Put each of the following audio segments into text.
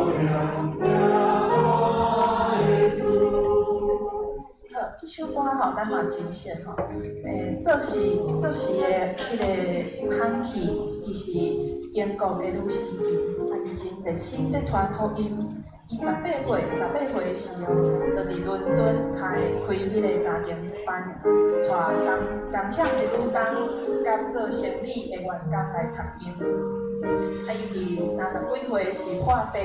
好，這首歌吼，咱嘛真熟吼。做詩作詞的這个罕氣，伊是英國的女詩人，啊，伊真熱心佇傳福音。伊十八歲，十八歲的時候，就佇倫敦開開彼个查經班，帶工工廠的女工佮做生理的員工來讀經。啊，伊佇三十幾歲時破病，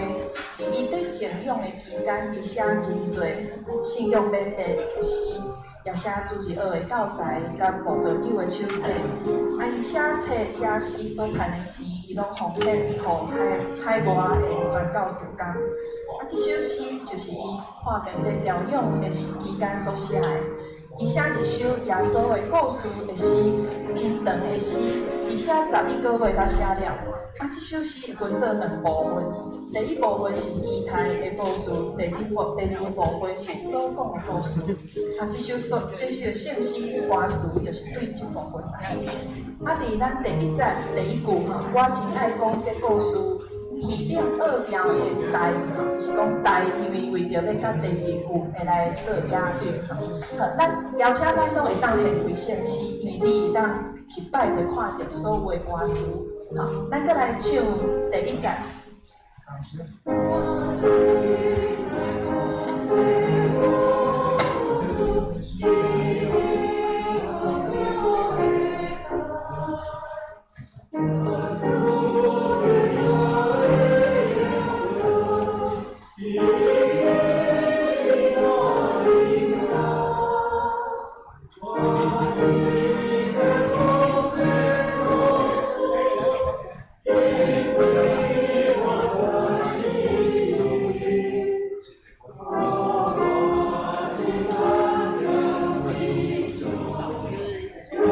佇伊佇靜養的期間，伊寫真濟信仰勉勵的詩，也寫主日學的教材佮慕道友的手冊。啊，伊寫冊寫詩所趁的錢，伊攏奉獻予海海外的宣教事工。啊，這首詩就是伊破病佇療養的時期間所寫的。伊寫一首耶穌的故事的詩，真長的詩，伊寫11個月才寫了。啊，這首詩分做兩部分，第一部分是期待的故事，第二部分是所講的故事。啊，這首的聖詩歌詞就是對這部分來的。啊，佇咱第一節第一句吼，我真愛講這故事，起點奧妙的代，就是講代，因為為著欲佮第二句會來做押韻吼。好，咱邀請咱攏會當掀開聖詩，因為你會當一擺就看著所有的歌詞。好，咱閣來唱第一節。我真愛講這故事，伊奧妙的代，我主的愛伊我真大，我真愛講這故事，因為我在心我是萬人英雄，將要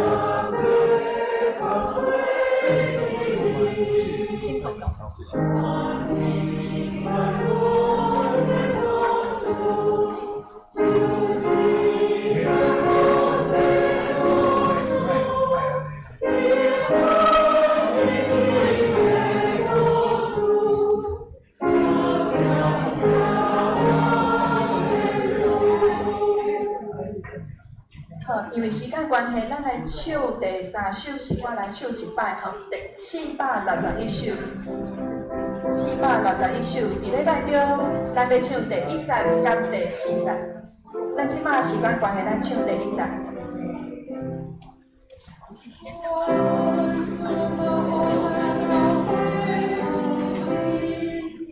講的我真愛講這故事，主你愛講這故事，因為是真的故事，上了天的主。好，因為時間關係，咱來唱第三首詩歌，來唱一擺吼，第461首，461首，佇禮拜中，咱欲唱第一節佮第四節。咱這擺時間關係，咱唱第一節。我怎麼來描繪你？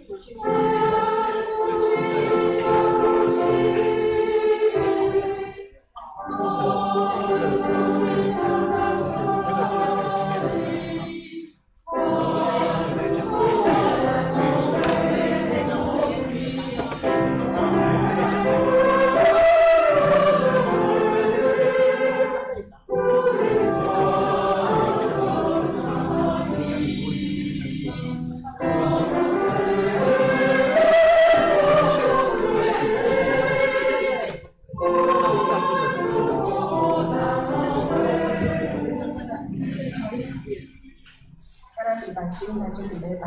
我怎瞧不起你？我怎在你？我怎來請咱預辦心來準備禮拜。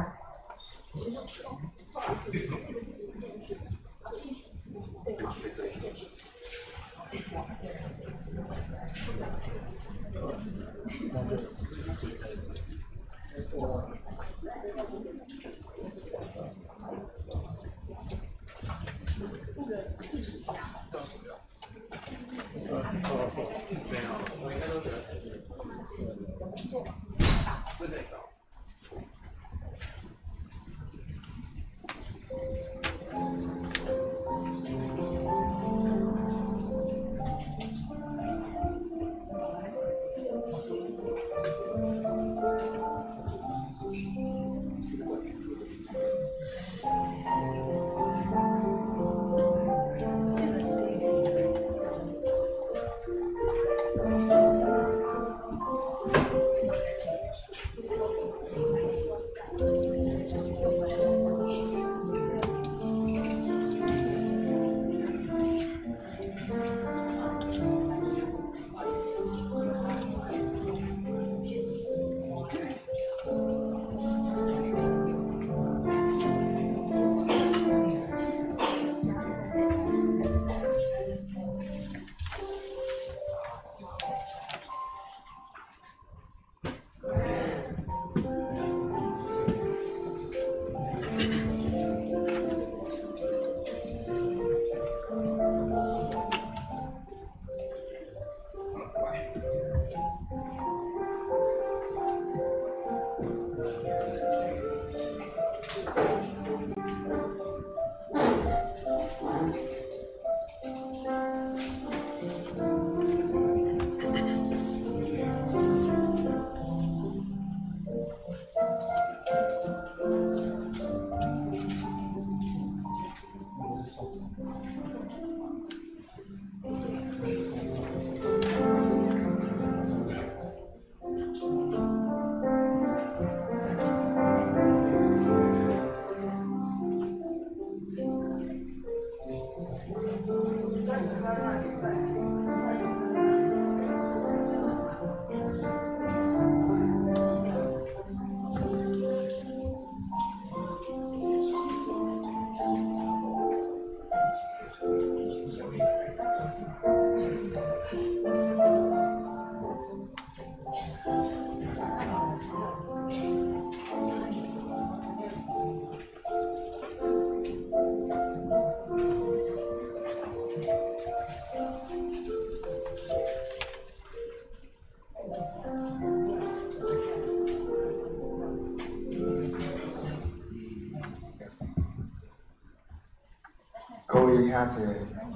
各位兄弟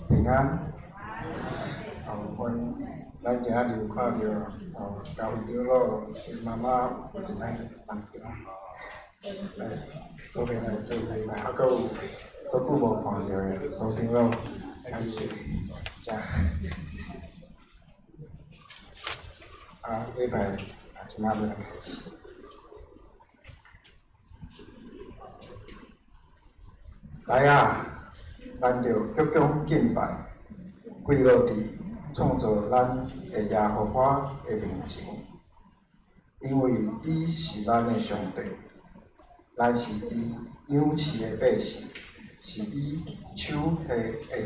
平安。哦，阮今仔日有看著哦，教会长老伊妈妈有伫咱当中，来做伙来做伙来，啊，阁有足久无看著的苏长老，感谢，遮。啊，礼拜啊，这马欲来开始。来啊！咱著鞠躬敬拜，跪落伫创造咱的耶和华的面前，因为伊是咱的上帝，咱是伊养饲的百姓，是伊手下的羊。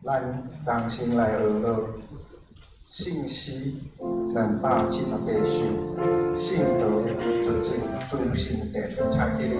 咱同声来学乐，圣诗278首，圣徒纯净诸圣殿，请起立。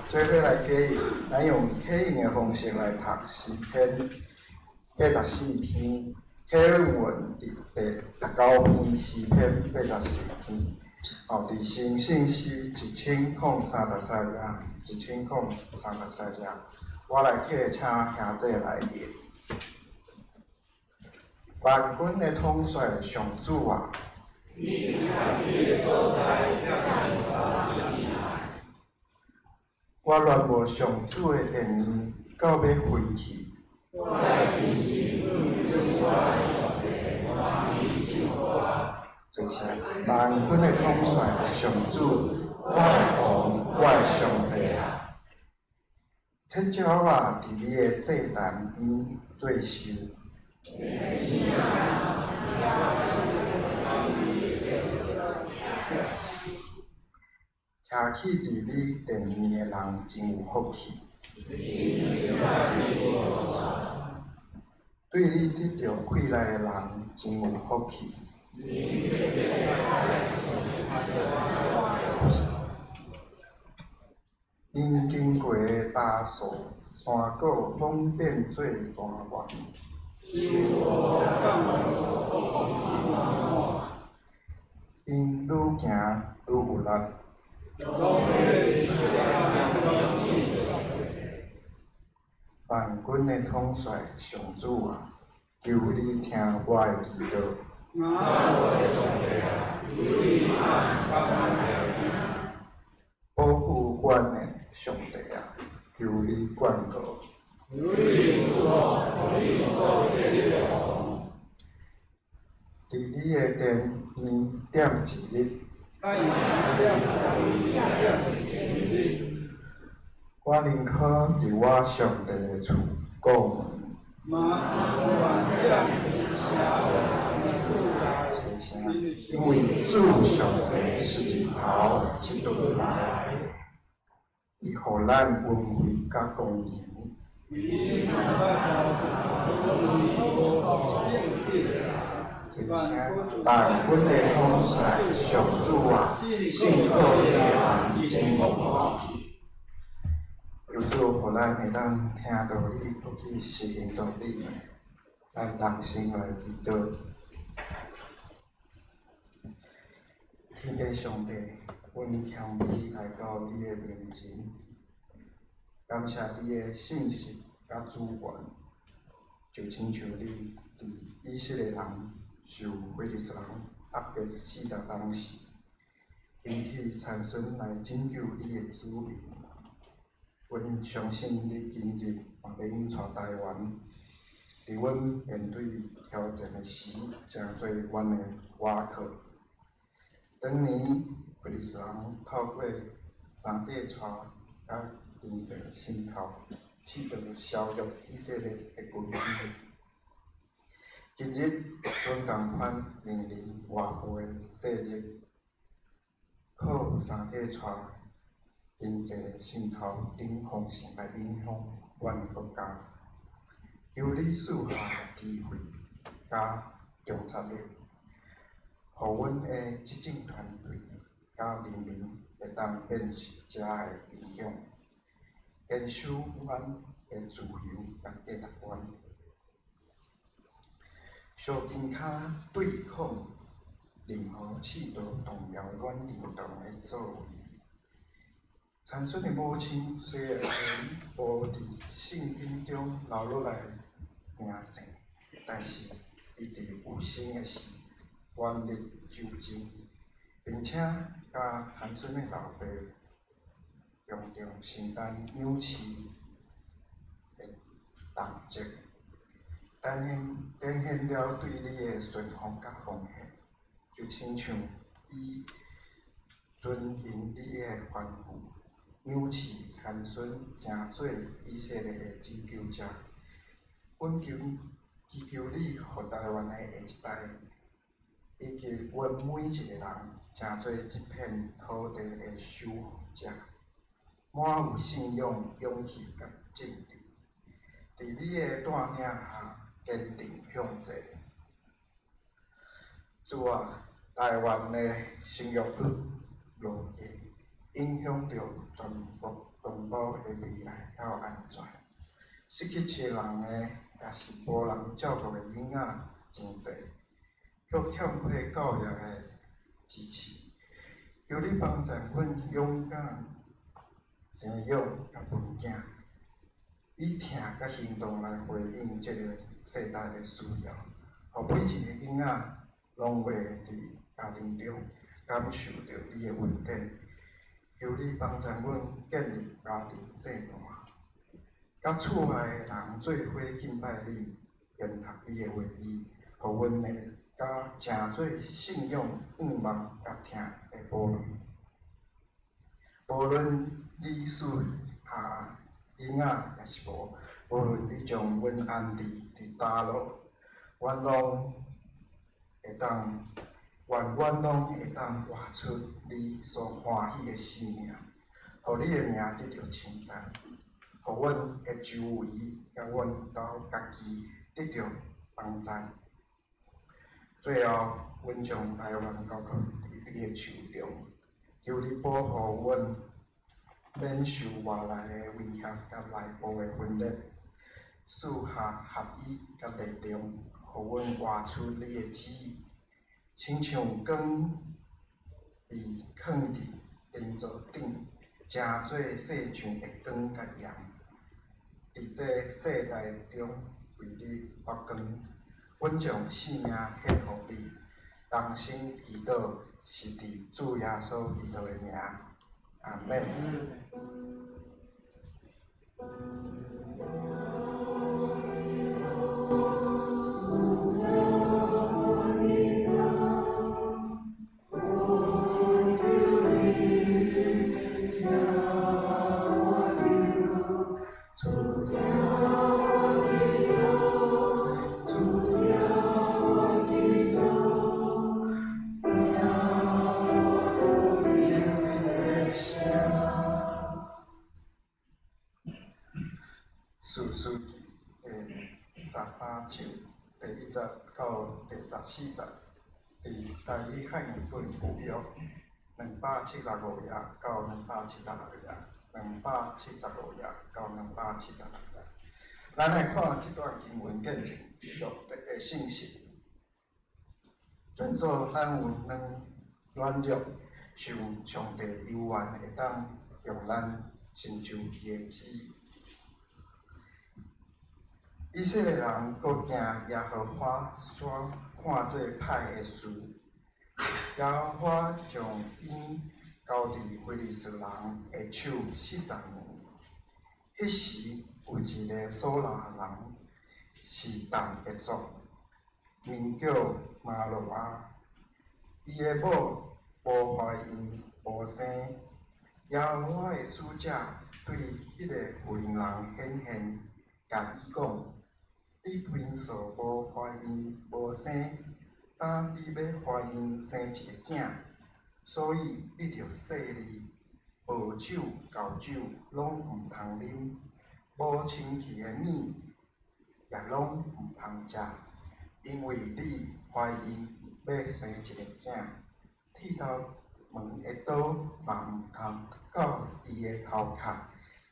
诗篇84篇，启文伫第19篇，诗篇84篇。哦，佇先信詩1033頁，1033頁，我來客請兄姐來念。萬軍的統帥上主啊！我戀慕上主的殿宇，到欲飛去。做聲，萬軍的統帥上主，我的王，我的上帝啊！切鸟仔佇你的祭壇邊做壽。徛起佇你殿面的人真有福氣。對你得著氣力的人真有福氣。𪜶經過的大樹山果，攏變做泉源。𪜶愈行愈有力。萬軍的統帥上主啊，求你聽我的祈禱。保護阮的上帝啊，求你眷顧。佇你的殿面踮一日，我寧可佇我上帝的厝顧門。因為主上帝是日頭，是盾牌，伊予咱恩惠佮光榮。萬軍的統帥上主啊，信靠你的人真有福氣。求主予咱會當聽道理，閣去實行道理，咱同心來祈禱。天父上帝，阮謙卑來到你的面前，感謝你的信實佮主權，就親像你佇以色列人受非利士人壓迫40冬時，興起參孫來拯救你的子民。阮相信你今日嘛欲引帶台灣，佇阮面對挑戰的時，成做阮的倚靠。當年非利士人透過三塊帶佮經濟滲透，試圖削弱以色列的軍隊。今日，阮仝款面臨外部的勢力，靠三塊帶、經濟滲透等方式來影響阮的國家。求你賜下智慧佮洞察力，予阮的執政團隊佮人民會當辨識遮的影響，堅守阮的自由佮價值觀。相肩跤對抗任何試圖動搖阮認同的作為。參孫的母親雖然無佇聖經中留落來名姓，但是伊佇有生的時願意周正，並且佮參孫的老爸共同承擔養飼的重責，展現了對你的順服佮奉獻，就親像伊遵行你的吩咐，養飼參孫，成做以色列的拯救者。阮祈求你，予台灣的下一代，以及阮每一个人，成做這片土地的守護者，滿有信仰、勇氣佮正直，佇你的帶領下，堅定向前。主啊，台灣的生育率落低，影響著全國同胞的未來佮安全。失去親人的，抑是無人照顧的囡仔真濟，卻欠缺教育的支持。求你幫助阮勇敢生養佮分囝，以疼佮行動來回應這個世代的需要，予每一個囡仔攏會佇家庭中感受著你的恩典。求你幫助阮建立家庭祭壇，佮厝內的人做伙敬拜你，研讀你的話語，予阮的家成做信仰、仰望佮疼的堡壘。無論你賜下囡仔抑是無，無論你將阮安置佇佗落，阮攏會當，願阮攏會當活出你所歡喜的生命，予你的名得著稱讚，予阮的周圍佮阮兜家己得著幫贊。最後，阮將台灣交託佇你的手中，求你保護阮免受外來的威脅佮內部的分裂，賜下合一佮力量，予阮活出你的旨意，親像光被囥佇燈座頂，成做世上的光佮鹽，佇這世代中為你發光。阮將性命獻予你，同心祈禱，是佇主耶穌基督的名，阿們。士師記第13章第1節到第14節，佇台語漢譯本舊約275頁到276頁，275頁到276頁。咱來看這段經文見證上帝的信實。尊主咱有軟軟弱，受上帝猶原會當用咱成就伊的旨意。以色列人閣行耶和華所看做歹的事，耶和華將𪜶交佇非利士人的手40年。彼時有一个瑣拉人，是但一族，名叫瑪挪亞。伊的某無懷孕無生。耶和華的使者對彼个婦人顯現，共伊講：你平素無懷孕無生，今你欲懷孕生一个囝，所以你著細膩，薄酒、厚酒攏毋通啉，無清氣的物也攏毋通食，因為你懷孕欲生一个囝，剃頭毛的刀嘛毋通到伊的頭殼，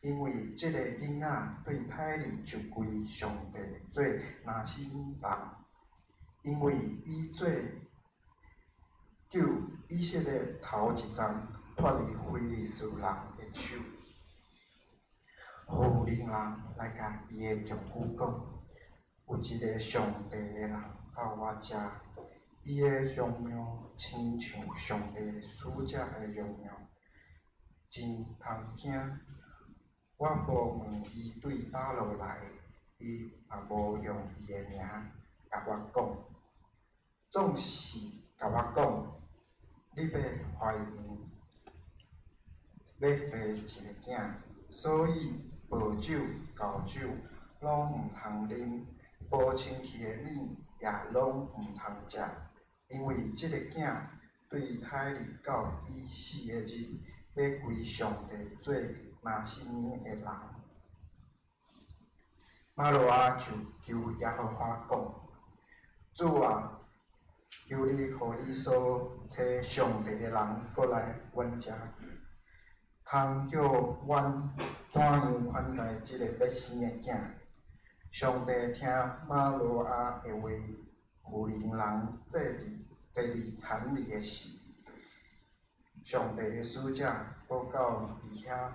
因為這个囡仔對胎兒就歸上帝做拿細耳人，因為伊做救以色列頭一欉脫離非利士人的手。婦人來共伊的丈夫講：有一个上帝的人到我遮，伊的榮耀親像上帝使者的榮耀，真通驚。我無問伊對佗落來，伊嘛無用伊的名共我講，總是共我講：你欲懷孕，欲生一个囝，所以薄酒、厚酒攏毋通啉，無清氣的物也攏毋通食，因為這个囝對胎兒到伊死的日，欲歸上帝做拿細耳的人。瑪挪亞就求耶和華講：主啊，求你予你所差上帝的人閣來阮遮，通叫阮怎樣款待這个欲生的囝。上帝聽瑪挪亞的話，婦人人坐佇產兒的時，上帝的使者閣到伊遐，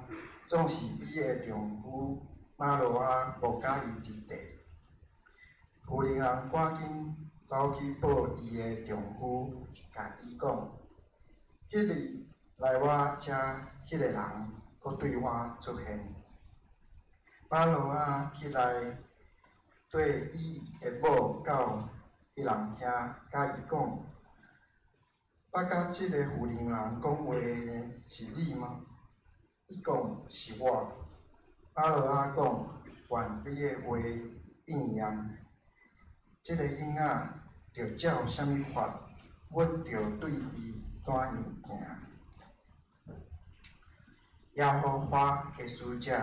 總是伊的丈夫瑪挪亞無佮伊佇地。婦人人趕緊走去報伊的丈夫，共伊講：彼日來我遮彼个人，閣對我出現。瑪挪亞起來，綴伊的某到彼人遐，佮伊講：捌佮這个婦人人講話的是你嗎？伊講：是我。瑪挪亞講：願你的話應驗。這个囡仔著照啥物法，阮著對伊怎樣行。耶和華的使者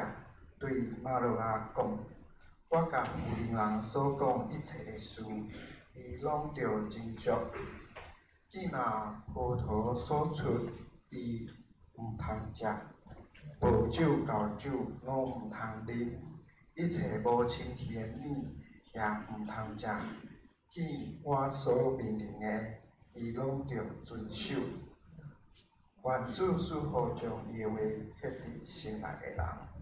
對瑪挪亞講：我佮婦人人所講一切的事，伊攏著遵守。既若葡萄所出，伊毋通食；葡酒、酵酒攏毋通啉，一切無清氣的物也毋通食。見我所命令的，伊攏著遵守。願主賜福將伊的話刻佇心內的人。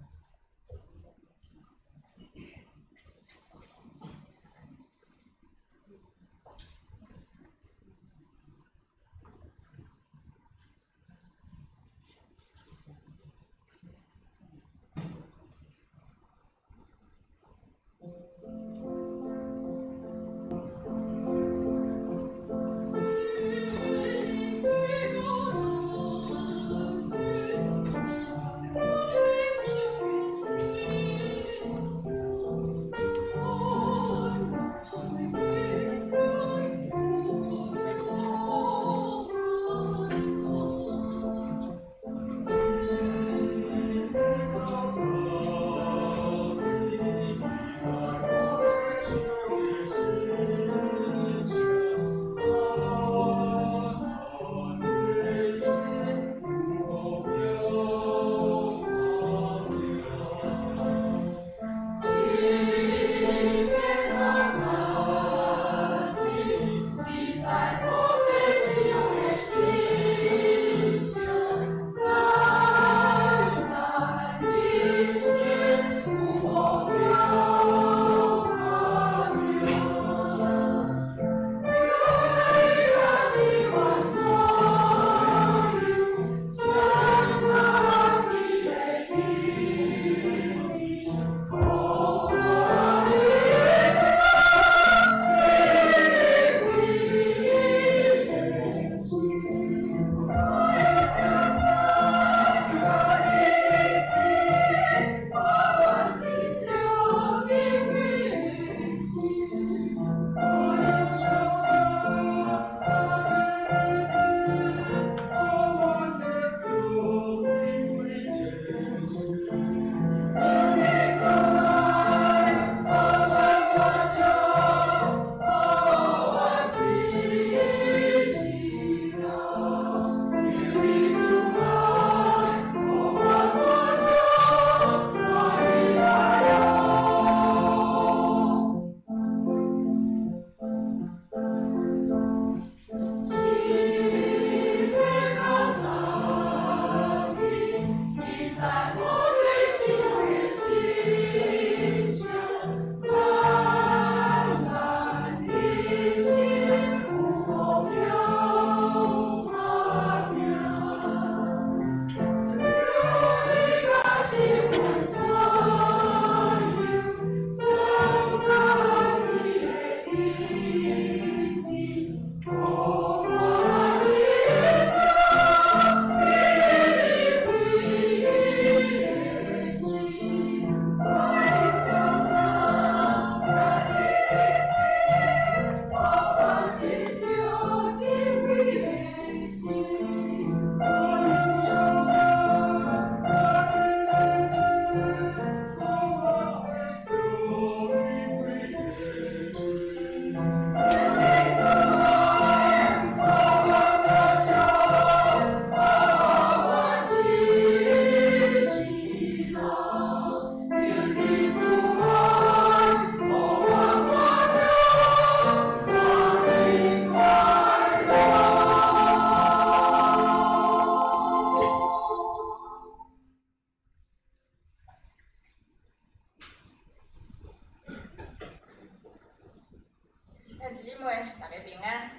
姊妹，大家平安。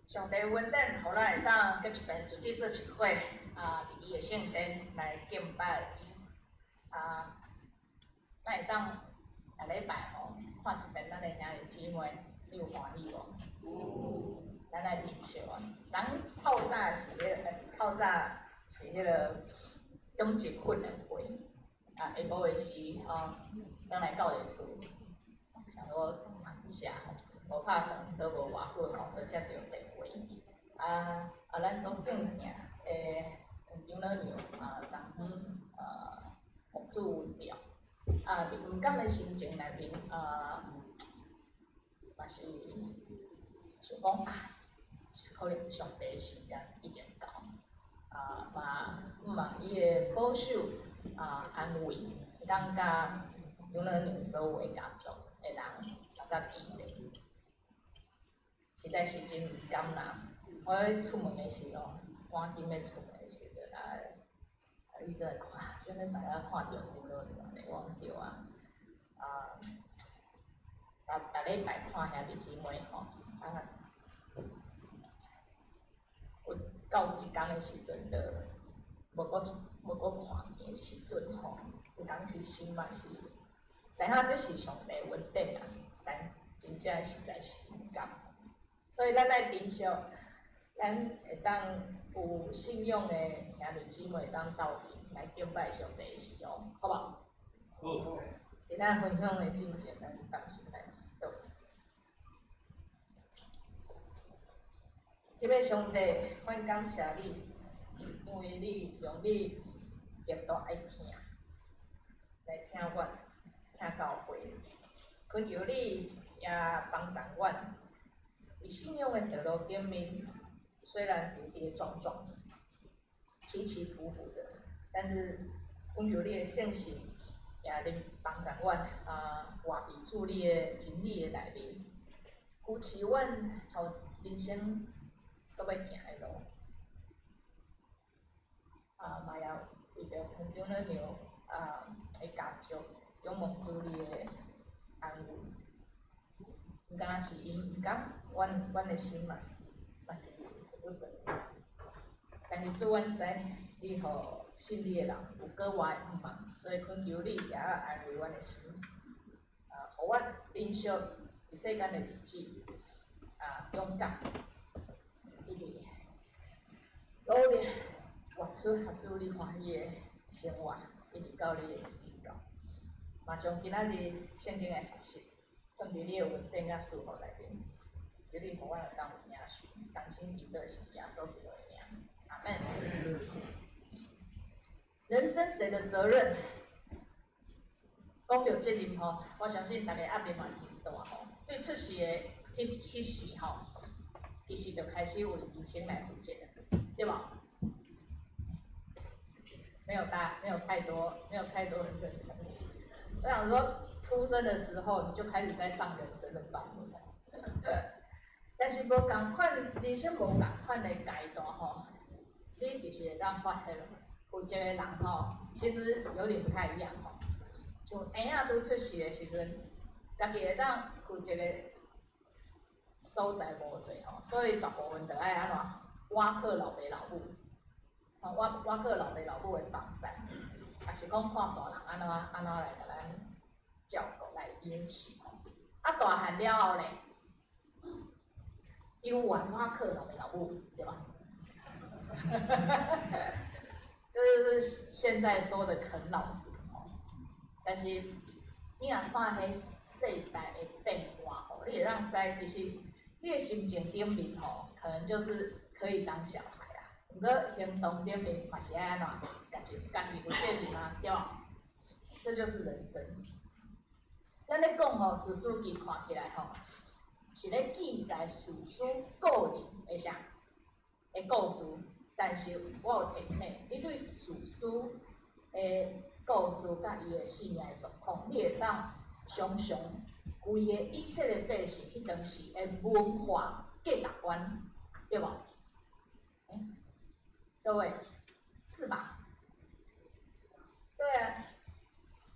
上帝恩典，予咱會當閣一遍聚集做一伙，佇伊的聖殿來敬拜伊。咱會當下禮拜吼看一遍咱的兄弟姊妹，你有歡喜無？有。咱來珍惜啊！昨透早是彼个，透早是彼个冬季訓練會，下晡的時吼，轉來到佇厝，想說躺一下吼，無拍算，都無偌久吼，就接著電話。咱所敬疼的黃長老娘昨昏予主阮掉，佇毋甘的心情內面嘛是想講啊，可能上帝的時間已經到，嘛向望伊會保守安慰，會當佮長老娘所有的家族的人相佮見面，實在是真毋甘啦。我咧出門的時候，趕緊欲出門的時陣伊就看，上禮拜仔看著長老娘呢，我講對啊，逐禮拜看兄弟姊妹吼，有到一工的時陣，就無閣看見的時陣吼，有當時心嘛是，知影這是上帝恩典啊，但真正實在是毋甘。所以咱愛珍惜，咱會當有信仰的兄弟姊妹會當鬥陣來敬拜上帝的時候，好無？好。佇咱分享的進前，咱同心來祈禱。這位上帝，阮感謝你，因為你用你極度愛疼來疼阮，疼教會，懇求你也幫助阮，佇信仰的道路頂面，雖然跌跌撞撞、起起伏伏的，但是懇求你的聖神也來幫助阮活佇主你的真理的內面，扶持阮頭人生所欲行的路。嘛也為著黃長老娘的家族，仰望主你的安慰。毋敢若是𪜶毋甘，阮的心嘛是捨不得。但是主，阮知你予信你的人有閣活的向望，所以懇求你也安慰阮的心，予阮珍惜佇世間的日子，勇敢，一直努力活出合主你歡喜的生活，一直到你的日子到。嘛將今仔日聖經的學習，放佇你的恩典佮賜福內面，求你予阮會當有領受，同心祈禱是耶穌基督的名，阿們。人生誰的責任？講著責任吼，我相信大家壓力嘛真大吼。對出世的彼時吼，其實就開始為人生來負責了，對無？沒有太多人認同。我想說，出生的時候你就開始在上人生的班了。但是無仝款，人生無仝款的階段吼，你其實會當發現，負責的人吼，其實有點不太一樣吼。像嬰仔拄出世的時陣，家己會當負責的所在無濟吼，所以大部分就愛按怎，倚靠老爸老母，吼，倚靠老爸老母的幫助，抑是講看大人按怎按怎來共咱照顧來養飼吼。大漢了後咧，猶原倚靠老爸老母，對吧？這就是現在說的啃老族吼。但是你若看彼世代的變化吼，你會當知其實你的心情頂面吼，可能就是可以當小孩啦。毋過行動頂面嘛是愛按怎，家己負責任啊，對無？這就是人生。咱咧講吼，士師記看起來吼，是咧記載士師個人的啥的故事，但是我有提醒你對士師的故事佮伊的生命的狀況，你會當想像規个以色列百姓彼當時的文化價值觀，對無？各位是吧？對啊，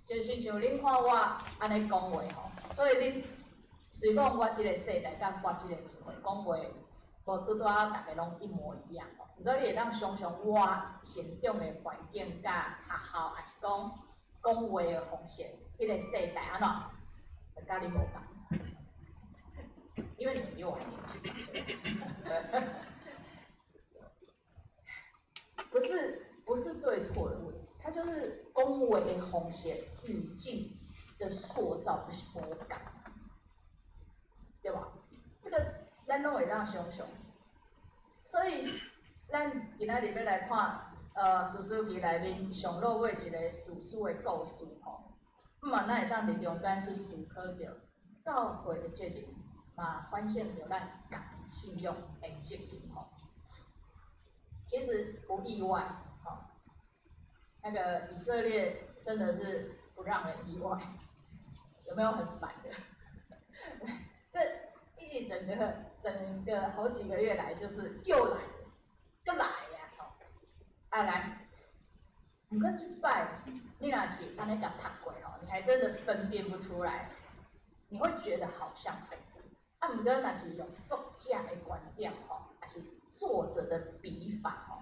就親像恁看我按呢講話吼，所以恁雖講我這个世代佮我這个年歲講話，無拄拄仔逐家攏一模一樣吼。毋過你會當想像我成長的環境佮學校，抑是講講話的方式，彼個世代按怎，就佮你無仝，因為你比我還年輕嘛。不是對錯的問題，它就是講話的方式、語境的塑造就是無仝，對吧？這個咱攏會當想像，所以咱今仔日欲來看，士師記內面上落尾一個士師的故事吼，嘛，咱會當佇中間去思考著教會的責任，嘛反省著咱家己信仰的責任吼。其實不意外，吼，那個以色列真的是不讓人意外，有沒有很煩的？這一整個整個好幾個月來，就是又來，又來呀，吼！啊來，毋過這擺你若是按呢共讀過吼，你還真的分辨不出來，你會覺得好像重複。啊，毋過若是用作者的觀點吼，抑是作者的筆法吼，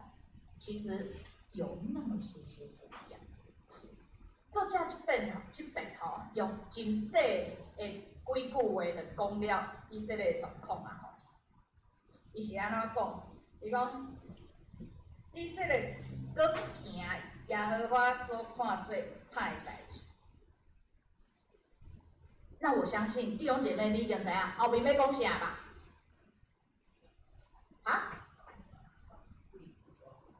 其實有那麼些些不一樣。作者這遍吼，用真短的幾句話就講了以色列的狀況啊吼。伊是按怎講？伊講以色列閣行耶和華所看做歹的代誌。那我相信弟兄姐妹，你已經知影後面欲講啥吧？啊？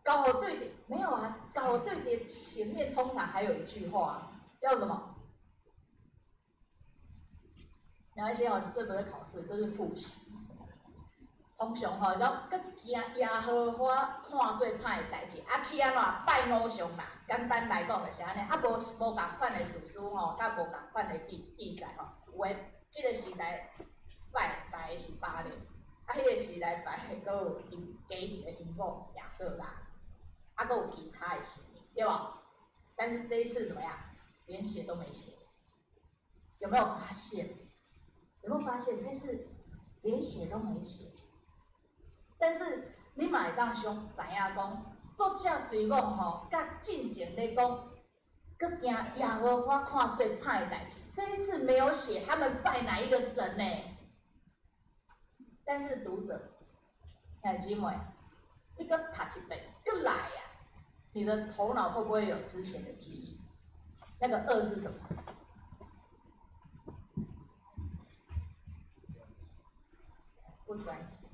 交予對敵沒有啊？交予對敵前面通常還有一句話，叫什麼？沒關係哦，這不是考試，這是複習。通常吼，閣行耶和華看做歹的代誌，啊去按怎拜偶像啦？簡單來講就是按呢，啊無仝款的史書吼，佮無仝款的記載吼，有的這个時代拜拜的是巴力，啊彼个時代拜的閣有加一个因某亞舍拉，啊閣有其他的神明，對無？但是這一次怎麼樣？連寫都沒寫，有沒有發現？有沒有發現這次連寫都沒寫？但是你嘛會當想知影講，作者雖講吼，佮進前咧講，閣行耶和華看做歹的代誌，這一次沒有寫他們拜哪一個神呢？但是讀者，兄弟姊妹，你閣讀一遍，閣來啊！你的頭腦會不會有之前的記憶？那個惡是什麼？不專心。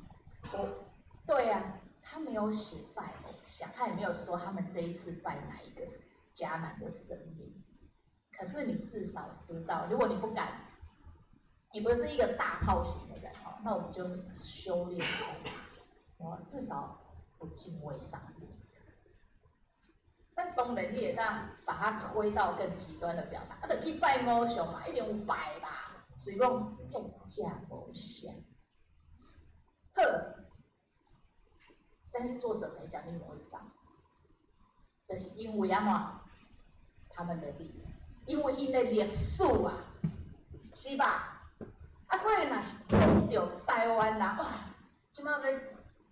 對呀，他沒有寫拜偶像，他也沒有說他們這一次拜哪一個迦南的神明。可是你至少知道，如果你不敢，你不是一個大炮型的人哦，那我們就修煉一下，我至少不敬畏上帝。但當然你會當把它推到更極端的表達，啊，就去拜偶像嘛，一定有拜吧，所以講作者無寫。好，但是作者沒講，你怎麼會知道？就是因為按怎，他們的歷史，因為𪜶的歷史啊，是吧？啊，所以若是講著台灣人，哇，這擺欲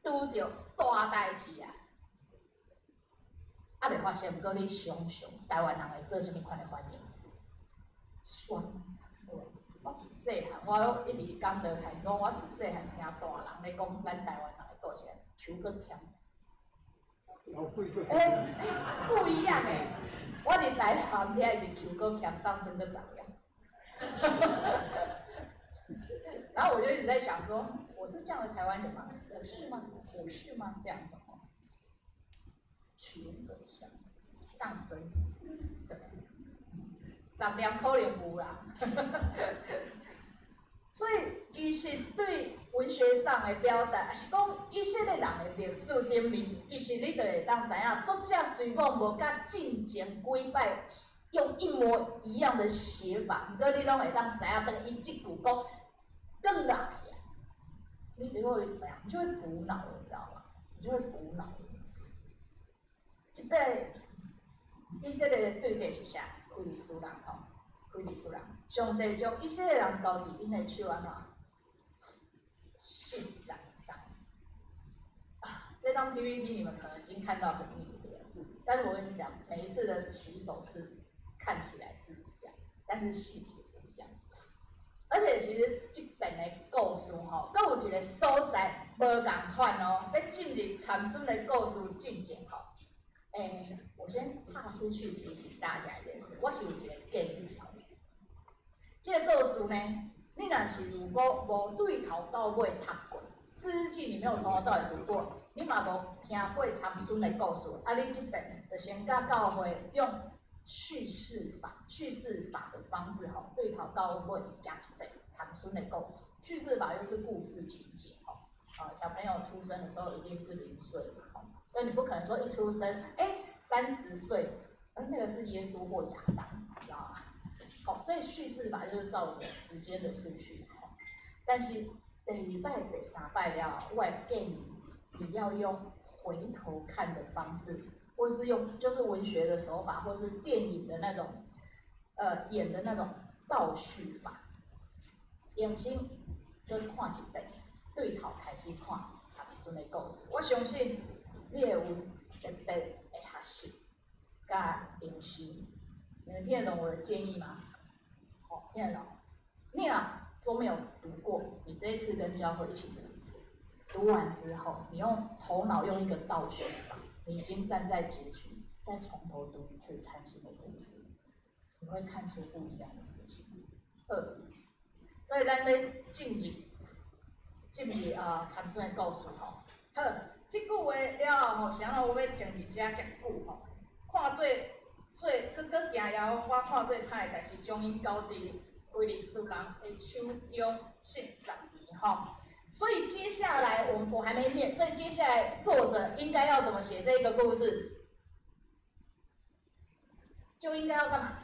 拄著大代誌啊！啊，袂發生，毋過你想想，台灣人會做啥物款的反應？酸。我自細漢，我一直講落來講，我自細漢聽大人咧講咱台灣人的故事，手閣欠。欸，不一樣欸！我佇台南聽的是手閣欠，當生閣怎樣？然後我就一直在想說，我是這樣的台灣人嗎？我是嗎？我是嗎？這樣的哦，手閣欠，當生，十年可能有啦。所以，其實對文學上的表達，抑是講以色列人的歷史頂面，其實你就會當知影，作者雖講無佮進前幾擺用一模一樣的寫法，毋過你攏會當知影，當伊這句講，閣來啊，你你會怎麼樣？你就會補腦了，你知道嗎？你就會補腦。這擺以色列的對敵是啥？非利士人吼，非利士人。上帝將以色列人交佇𪜶的手按怎？ 40工。啊，這張 PPT 你們可能已經看到很膩了，但是我跟你講，每一次的起手式看起來是一樣，但是細節不一樣。而且其實這遍的故事吼，閣有一個所在無仝款哦。欲進入參孫的故事進前吼，我先岔出去提醒大家一件事，我是有一個建議吼。這個故事呢，你若是如果無對頭到尾讀過，士師記你沒有從頭到尾讀過，你嘛無聽過參孫的故事，啊，你這遍就先佮教會用敘事法的方式吼，對頭到尾行一遍參孫的故事。敘事法就是故事情節吼，啊，小朋友出生的時候一定是0歲嘛，吼，所以你不可能說一出生，30歲，那個是耶穌或亞當，知道嗎？好，所以敘事法就是照着時間的順序吼。但是第二擺、第三擺了，我會建議你要用回頭看的方式，或是用就是文學的手法，或是電影的那種，演的那種倒敘法。用心就是看一遍，對頭開始看參孫的故事。我相信你會有特別的學習佮靈修。你們聽得懂我的建議嗎？哦，聽得懂。你若都沒有讀過，你這一次跟教會一起讀一次。讀完之後，你用頭腦用一個倒敘法，你已經站在結局，再從頭讀一次參孫的故事，你會看出不一樣的事情。好，所以咱咧進入啊參孫的故事吼。好，這句話了後吼，啥物我欲停佇遮遮久吼，看做做閣閣行耶和華看做歹的代誌，將𪜶交佇非利士人的手中40年吼。所以接下來我還沒念，所以接下來作者應該要怎麼寫這個故事？就應該要幹嘛？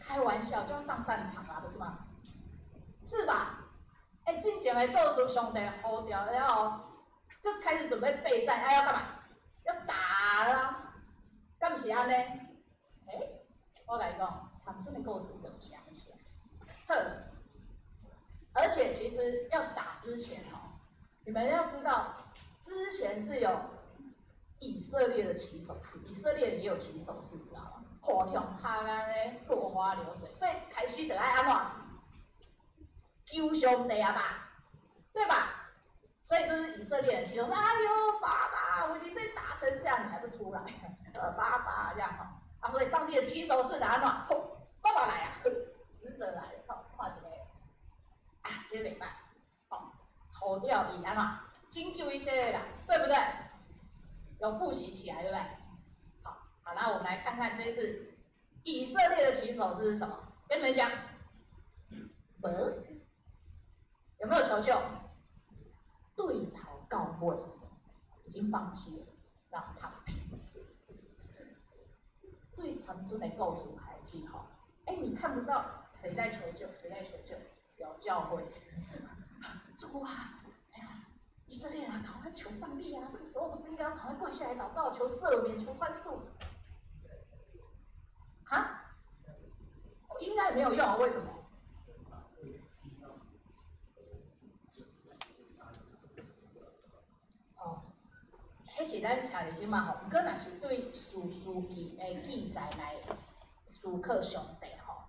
開玩笑，就要上戰場啦，不是嗎？是吧？進前的故事上帝呼召了後，就開始準備備戰，啊，要幹嘛？要打啦，敢毋是按呢？我來講，參孫的故事就毋是按呢寫。好，而且其實要打之前吼，你們要知道，之前是有以色列的起手式，以色列也有起手式，知道嗎？火跳拍按呢落花流水，所以開始就愛按怎？求上帝啊吧，對吧？所以這是以色列人起手式，哎呦，爸爸，我已經被打成這樣，你還不出來？爸爸這樣哈啊，所以上帝的起手式按怎？爸爸來啊，使者來了，好，看一個啊，這個禮拜，好，吼掉伊按怎？拯救以色列人，對不對？有複習起來，對不對？好，好，那我們來看看這次以色列的起手式是什麼？跟你們講，無，有沒有求救？對頭到尾，已經放棄了，讓躺平。對參孫的故事開始吼，你看不到誰在求救，誰在求救？有教會，主啊，哎呀，以色列啊，趕快求上帝啊！這個時候不是應該要趕快跪下來禱告，求赦免，求寬恕？啊？應該沒有用啊？為什麼？哦，彼是咱徛佇這馬吼，毋過若是對士師記的記載來思考上帝吼，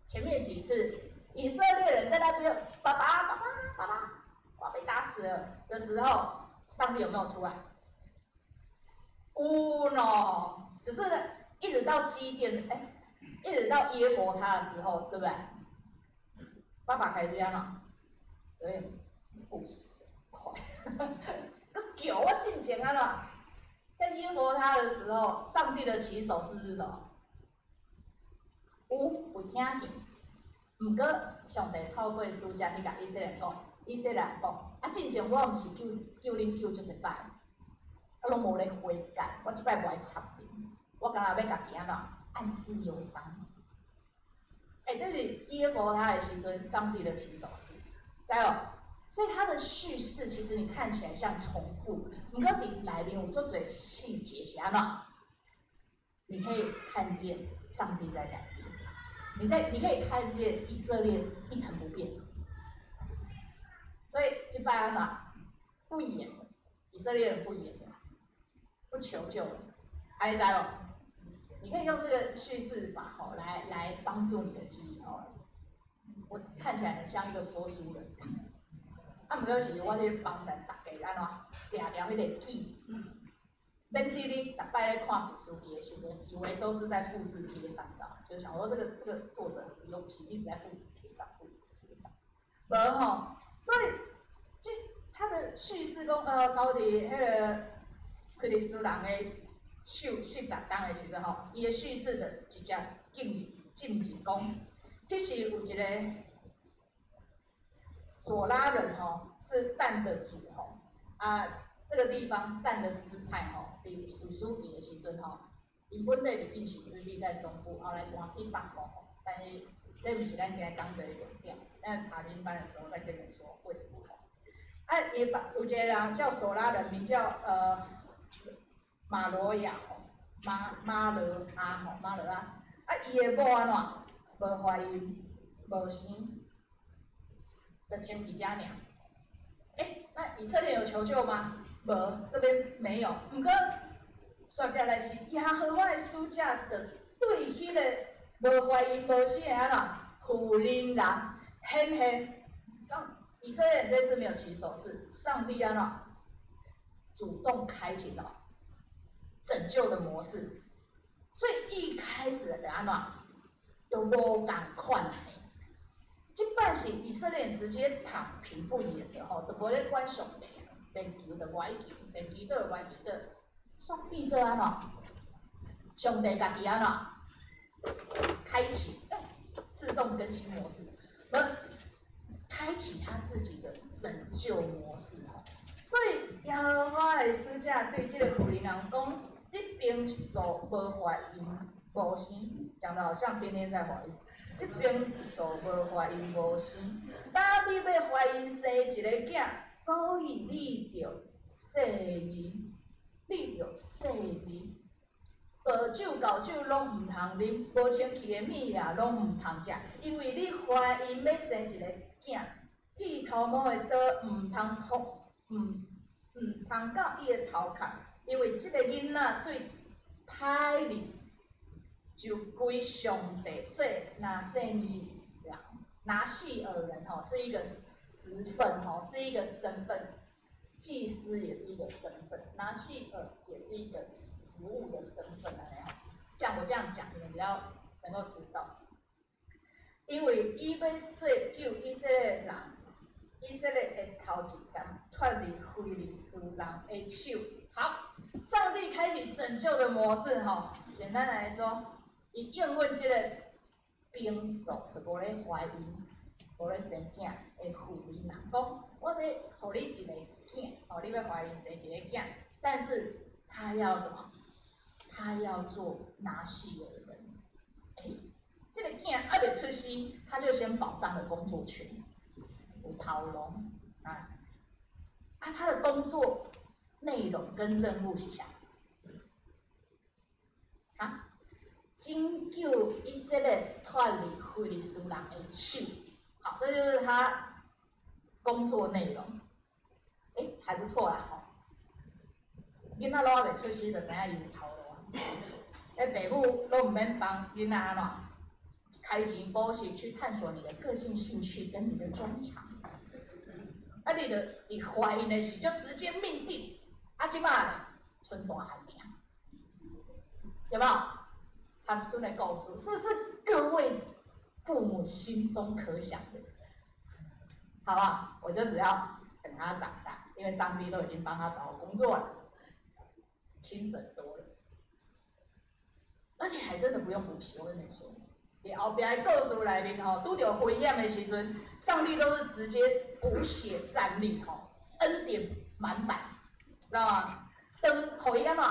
前面幾次以色列人在那邊，爸爸爸爸爸爸，我被打死了的時候，上帝有沒有出來？有喏，只是一直到基甸，一直到耶弗他的時候，對不對？爸爸開始按怎？有點不爽快，閣叫我進前按怎？在耶弗他的時候，上帝的起手式是什麼？有聽見，毋過上帝透過使者去共以色列講，以色列人講，啊，進前我毋是救救恁救足濟擺，啊，攏無咧悔改，我這擺無愛插恁，我敢若欲家己按怎暗自憂傷。這是耶弗他的時陣，上帝的起手式，知無？所以他的敘事其實你看起來像重複，毋過佇內面有足濟細節是按怎？你可以看見上帝在改變，你可以看見以色列一成不變。所以這擺按怎不演了，以色列人不演了，不求救了，還知無？你可以用這個敘事法吼來幫助你的記憶哦。我看起來很像一個說書人，啊，毋過是我咧幫助大家按怎定定彼個記憶，免佇你逐擺咧看士師記的時陣，以為都是在複製貼上，知道？就是想說這個作者很用心，一直在複製貼上，複製貼上，無吼，所以這他的敘事講，交佇彼個非利士人的手40冬的時陣吼，伊的敘事的直接進入講，彼時有一個瑣拉人吼，是但的族吼，啊，這個地方但的支派吼，佇士師記的時陣吼，𪜶本來佇應許之地在中部，後來搬去北部吼，但是這毋是咱今日講的重點，咱查經班的時候再跟你說為什麼吼。啊，伊有一個人叫瑣拉人，名叫馬羅亞吼，馬羅亞吼，馬羅亞，啊，伊的某按怎？無懷孕，無生，就停佇遮爾。欸，那以色列有求救嗎？無，這邊沒有。毋過，煞接來是耶和華的使者，就對彼個無懷孕無生的按怎婦人人顯現。上以色列人這次沒有起手，是上帝按怎主動開啟什麼拯救的模式。所以一開始就按怎都無仝款的。這擺是以色列人直接躺平不演的吼，都無咧管上帝啊，連求都無愛求，連祈禱都無愛祈禱，煞變做按怎？上帝家己按怎開啟自動更新模式，無開啟他自己的拯救模式吼。所以耶和華的使者對這個婦人人講：你平素無懷孕無生，講得好像天天在懷孕。你平素無懷孕無生，當你欲懷孕生一個囝，所以你著細膩，你著細膩。白酒、厚酒攏毋通啉，無清氣的物也攏毋通食，因為你懷孕欲生一個囝，剃頭毛的刀毋通碰，毋通到伊的頭殼，因為這個囡仔對胎裡就歸上帝做拿細耳人，拿細耳人吼是一個職分吼，是一個身份，祭司也是一個身份，拿細耳也是一個職務的身份來吼。這樣我這樣講，你們比較能夠知道。因為伊欲做救以色列人，以色列的頭一層脫離非利士人的手。好，上帝開啟拯救的模式吼，簡單來說，伊應允這個平素就無咧懷孕、無咧生囝的婦人人講，我欲予你一個囝，哦，你欲懷孕生一個囝，但是他要什麼？他要做拿細耳人。欸，這個囝還未出世，他就先保障了工作權，有頭路啊！啊，他的工作內容跟任務是啥？啊，拯救以色列脫離非利士人的手。好，這就是他工作內容。欸，還不錯啦，吼！囡仔攏還未出世，就知影伊有頭路啊。欸，爸母攏毋免幫囡仔按怎開錢補習去探索你的個性、興趣跟你的專長。啊，你就佇懷孕的時就直接命定，啊，這擺賰大漢爾，有沒有？參孫的故事，是不是各位父母心中可想的？好不好？我就只要等他長大，因為上帝都已經幫他找工作了，輕省多了，而且還真的不用補習。我跟你說，佇後壁的故事內面吼，拄著危險的時陣，上帝都是直接補血戰力吼，恩典滿滿，知道嗎？當予伊按怎？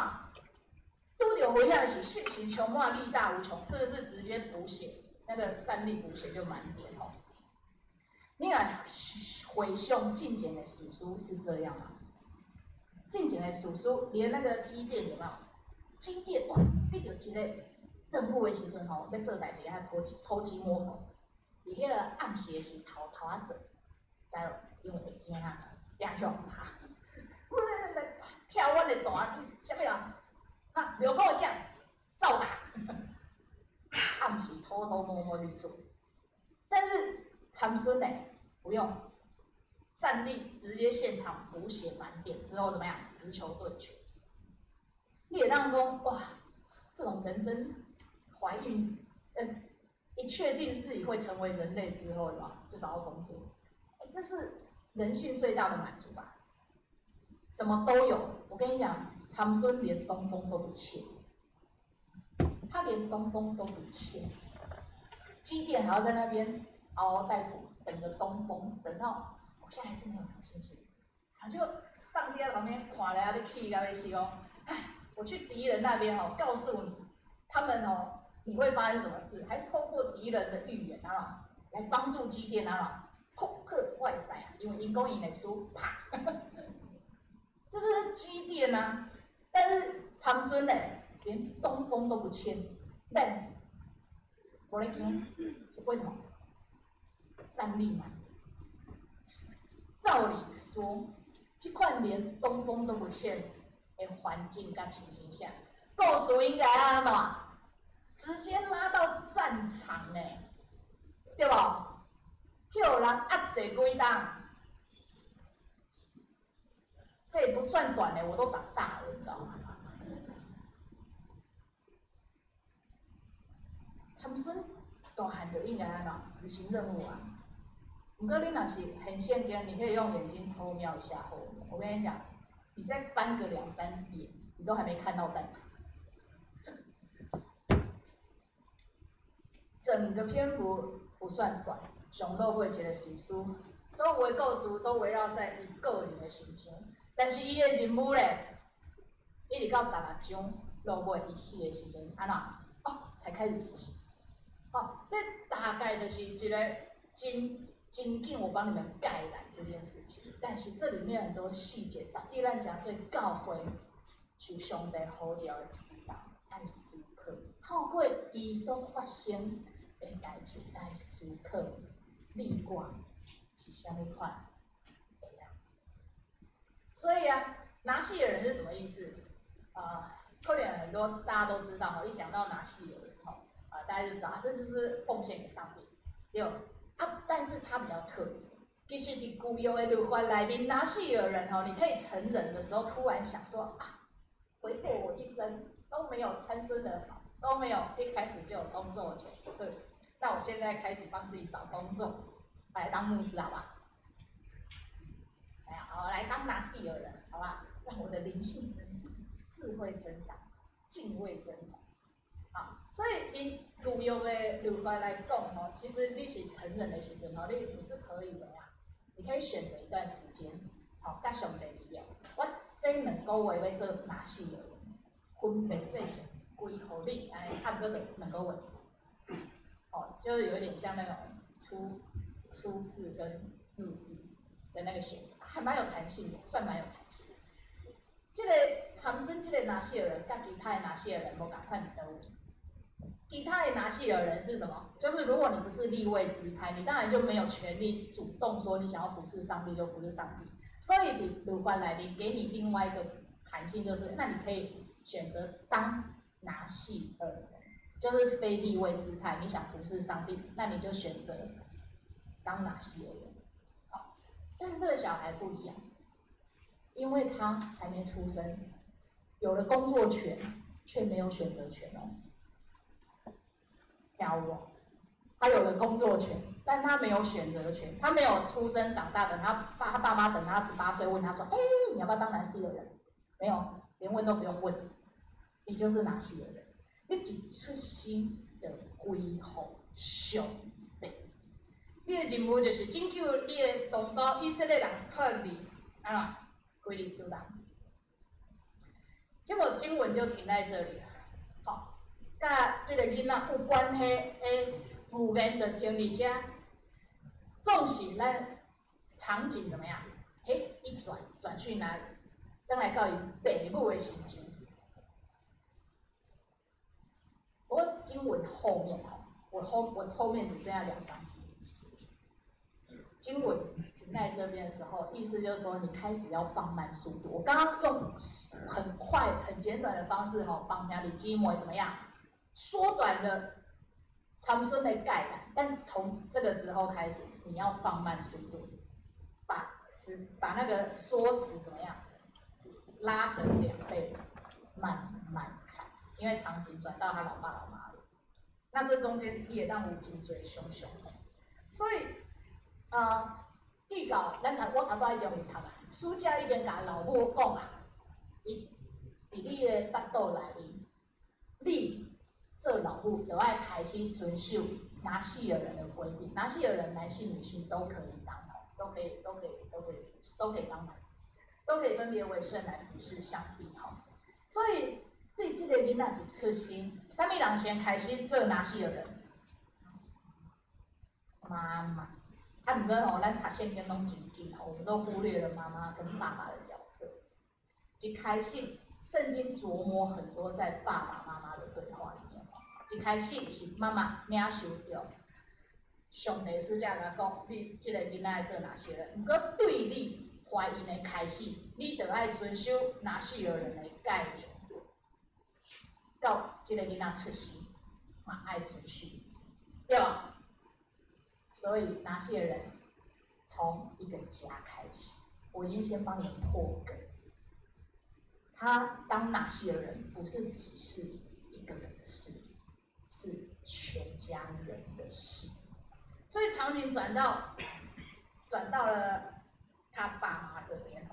拄著危險的時，信心充滿，力大無窮，是不是直接補血？那個戰力補血就滿點吼。你若回想進前的士師是這樣嗎？進前的士師連那個基甸有沒有？基甸哇，得著一個任務的時陣吼，欲做代誌，還偷偷雞摸狗，佇彼個暗時的時偷偷仔做，知無？因为会惊啊，惊予人拍。来跳阮的大，啥物人？啊，庙公的囝，照打。暗时偷偷摸摸去做，但是参孙呢，不用战力直接现场补血满点之后怎么样？直球对决。你会当讲哇，这种人生怀孕，一确定自己会成为人类之后，就找到工作，欸，这是人性最大的满足吧？什么都有，我跟你讲，参孙连东风都不欠，他连东风都不欠，基甸还要在那边嗷嗷待哺，等着东风，等到我现在还是没有什么信心，他就上帝在旁边看了，欲气到欲死哦，唉，我去敌人那边哦，告诉你他们哦，你会发生什么事，还透过敌人的预言啊，来帮助基甸啊，恐吓外塞啊，因为𪜶讲𪜶会输，啪。这是基甸啊，但是参孙呢，连东风都不欠，但我来讲，是为什么？战力嘛。照理说，这款连东风都不欠的环境佮情形下，故事应该按怎？直接拉到战场呢，对无？予人压制几冬？这也不算短嘞，我都长大了，你知道吗？参孙大汉就应该按怎执行任务啊？毋过你若是很现经，你可以用眼睛偷瞄一下后面。我跟你讲，你再翻个两三页，你都还没看到战场。整个篇幅不算短，上落尾一个史诗，所有的故事都围绕在伊个人的身上。但是伊的任务咧，一直到16章落尾伊死的时阵，按怎？哦，才开始执行。哦，这大概就是一个真真紧，我帮你们概览这件事情。但是这里面很多细节，对咱诚济教会受上帝呼召的一道爱思考，透过伊所发生的代志来思考，你我是啥物款的人。所以啊，拿细耳人是什么意思？可能很多大家都知道，一讲到拿细耳人，大家就知道啊，这就是奉献给上帝。对，啊，但是他比较特别。其实在旧约的律法内面，拿细耳人你可以成人的时候，突然想说啊，回过我一生都没有参孙的好，都没有一开始就有工作权，对，那我现在开始帮自己找工作，来当牧师，好吧？哎呀，好，来当拿细耳人，好吧？让我的灵性增长，智慧增长，敬畏增长。好，所以因旧约的律法来讲吼，其实你是成人的时阵吼，你是可以怎么样？你可以选择一段时间，好，佮上帝一样。我这两个月欲做拿细耳人，分别做成归予你，按呢差不多两个月。哦，就是有点像那种出世跟入世的那个选择，还蛮有弹性的，算蛮有弹性的。这个参孙这个拿细耳人，佮其他的拿细耳人无仝款伫佗位。其他的拿细耳人是什么？就是如果你不是利未支派，你当然就没有权利主动说你想要服侍上帝就服侍上帝。所以伫律法内面给你另外一个弹性，就是那你可以选择当拿细耳人，就是非利未支派，你想服侍上帝，那你就选择当拿细耳人。好，但是这个小孩不一样，因为他还没出生，有了工作权，却没有选择权哦。听有无？他有了工作权，但他没有选择权。他没有出生长大，等他爸妈等他18岁，问他说：“哎，你要不要当拿细耳人？”没有，连问都不用问，你就是拿细耳人。你一出生就归予上帝。你的任务就是拯救你的同胞以色列人脱离按怎非利士人。结果经文就停在这里了。好，佮这个囡仔有关系的预言就停伫遮。总是咱场景怎么样？嘿，一转转去哪里？转来到伊爸母的身上。不过经文后面吼，我后面只剩下2张。经文停在这边的时候，意思就是说你开始要放慢速度。我刚刚用很快、很简短的方式吼，帮兄弟姊妹怎么样缩短了参孙的概览。但从这个时候开始，你要放慢速度，把那个缩时怎么样拉成2倍，慢慢看，因为场景转到他老爸老妈了。那这中间也让有真濟想像，所以，预告，咱我头拄仔用伊读啊，使者已經共老母講啊，伊佇你的腹肚內面，你做老母就愛開始遵守拿細耳人的規定，拿細耳人男性、女性都可以當，都可以，都可以，都可以，都可以當男，都可以分別為聖來服侍上帝吼。所以對這個囡仔一出生，啥物人先開始做拿細耳人？媽媽。啊，毋過吼，咱讀聖經攏真緊吼，我們都忽略了媽媽跟爸爸的角色。一開始，聖經琢磨很多在爸爸媽媽的對話裡面。一開始是媽媽領受著上帝使者共講，你這個囡仔愛做拿細耳人。毋過對你懷孕的開始，你就愛遵守拿細耳人的概念，到這個囡仔出世嘛愛遵守，對吧？所以拿細耳人從一個家開始，我已經先幫你破梗。他當拿細耳人，不是只是一個人的事，是全家人的事。所以場景轉到了他爸媽這邊。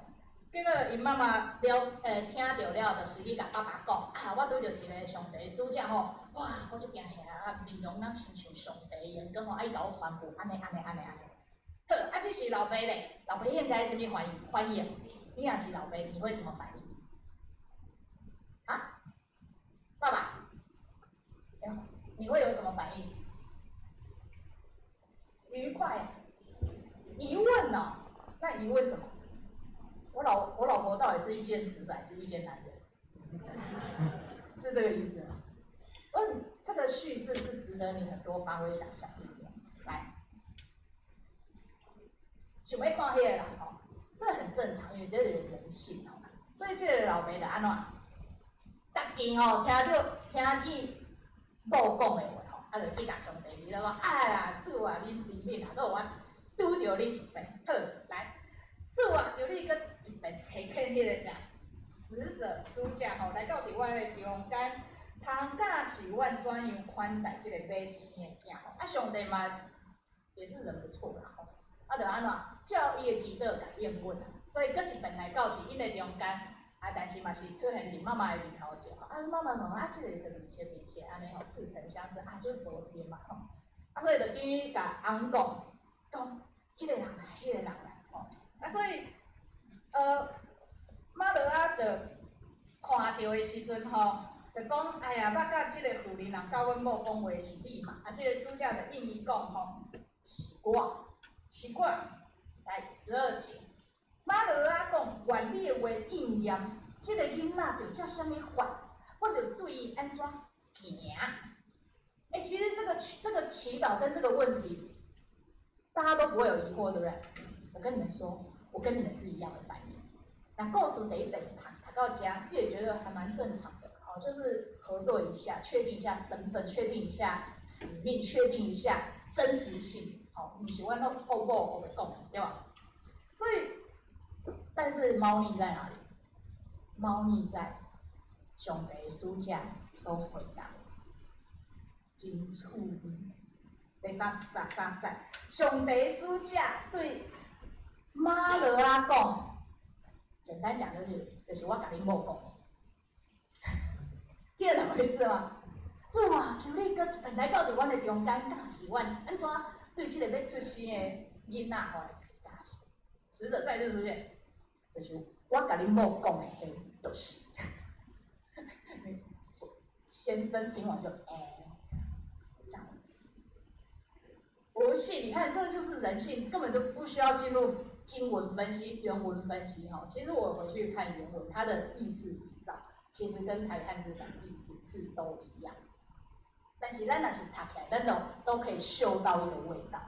結果𪜶媽媽了，聽著了，就隨去共爸爸講，啊，我拄著一個上帝使者吼，哇，我足驚嚇啊，面容若親像上帝的榮光吼，啊，伊共我吩咐，按呢按呢按呢按呢。好，啊，這是老爸咧，老爸應該啥物反應？反應？你若是老爸，你會怎麼反應？啊？爸爸，你會有什麼反應？愉快？疑問哦？那疑問什麼？我老婆到底是遇見死仔，還是遇見男人？是這個意思嗎？嗯，這個敘事是值得你很多發揮想象力的。來，想欲看彼个人吼，這很正常，因為這是人性吼。所以這個老爸就按怎？逐間吼聽著聽見某講的話吼，啊，就去共上帝離了講，哎呀，主啊，恁憐憫啊，閣予我拄著你一遍。好，來。主啊，求你閣一遍差遣彼個啥使者使者吼，來到佇我的中間，通教示阮怎樣款待這個欲生的囝吼。啊，上帝嘛也是人不錯啦吼。啊，就按怎照伊的祈禱共應允啊。所以閣一遍來到佇𪜶的中間，啊，但是嘛是出現佇媽媽的面頭前吼。啊，媽媽問啊，這個就面色面色按呢吼，似曾相識啊，就是昨天嘛吼。啊，所以就等於共翁講，講彼個人來，彼個人來吼。啊，所以，瑪挪亞就看著的時陣吼，就講，哎呀，捌佮這個婦人人佮阮某講話是你嘛？啊，這個使者就應伊講吼，是我，是我。來，12節，瑪挪亞講，願你的話應驗，這個囡仔著照啥物法，我就對伊按怎行。欸，其實這個祈禱跟這個問題，大家都不會有疑惑，對不對？我跟你們說，我跟你們是一樣的反應。那故事第一遍讀讀到這，你也覺得還蠻正常的，好，就是核對一下，確定一下身份，確定一下使命，確定一下真實性，好，毋是阮攏烏某烏白講，對吧？所以，但是貓膩在哪裡？貓膩在上帝使者所回答，真趣味。第三十三節，上帝使者對瑪挪亞講，簡單講就是，就是我共你某講的，聽得懂我意思嗎？主啊，求你閣一遍來到佇阮的中間，教示阮按怎對這個欲出生的囡仔吼來教示。使者再次出現，就是我共你某講的，彼就是。先生聽完就欸，這樣子。不信，你看這就是人性，根本就不需要進入經文分析、原文分析哈。其實我回去看原文，它的意思比照，其實跟台漢字版的意思是都一樣。但是咱若是讀起來，咱都可以嗅到一個味道。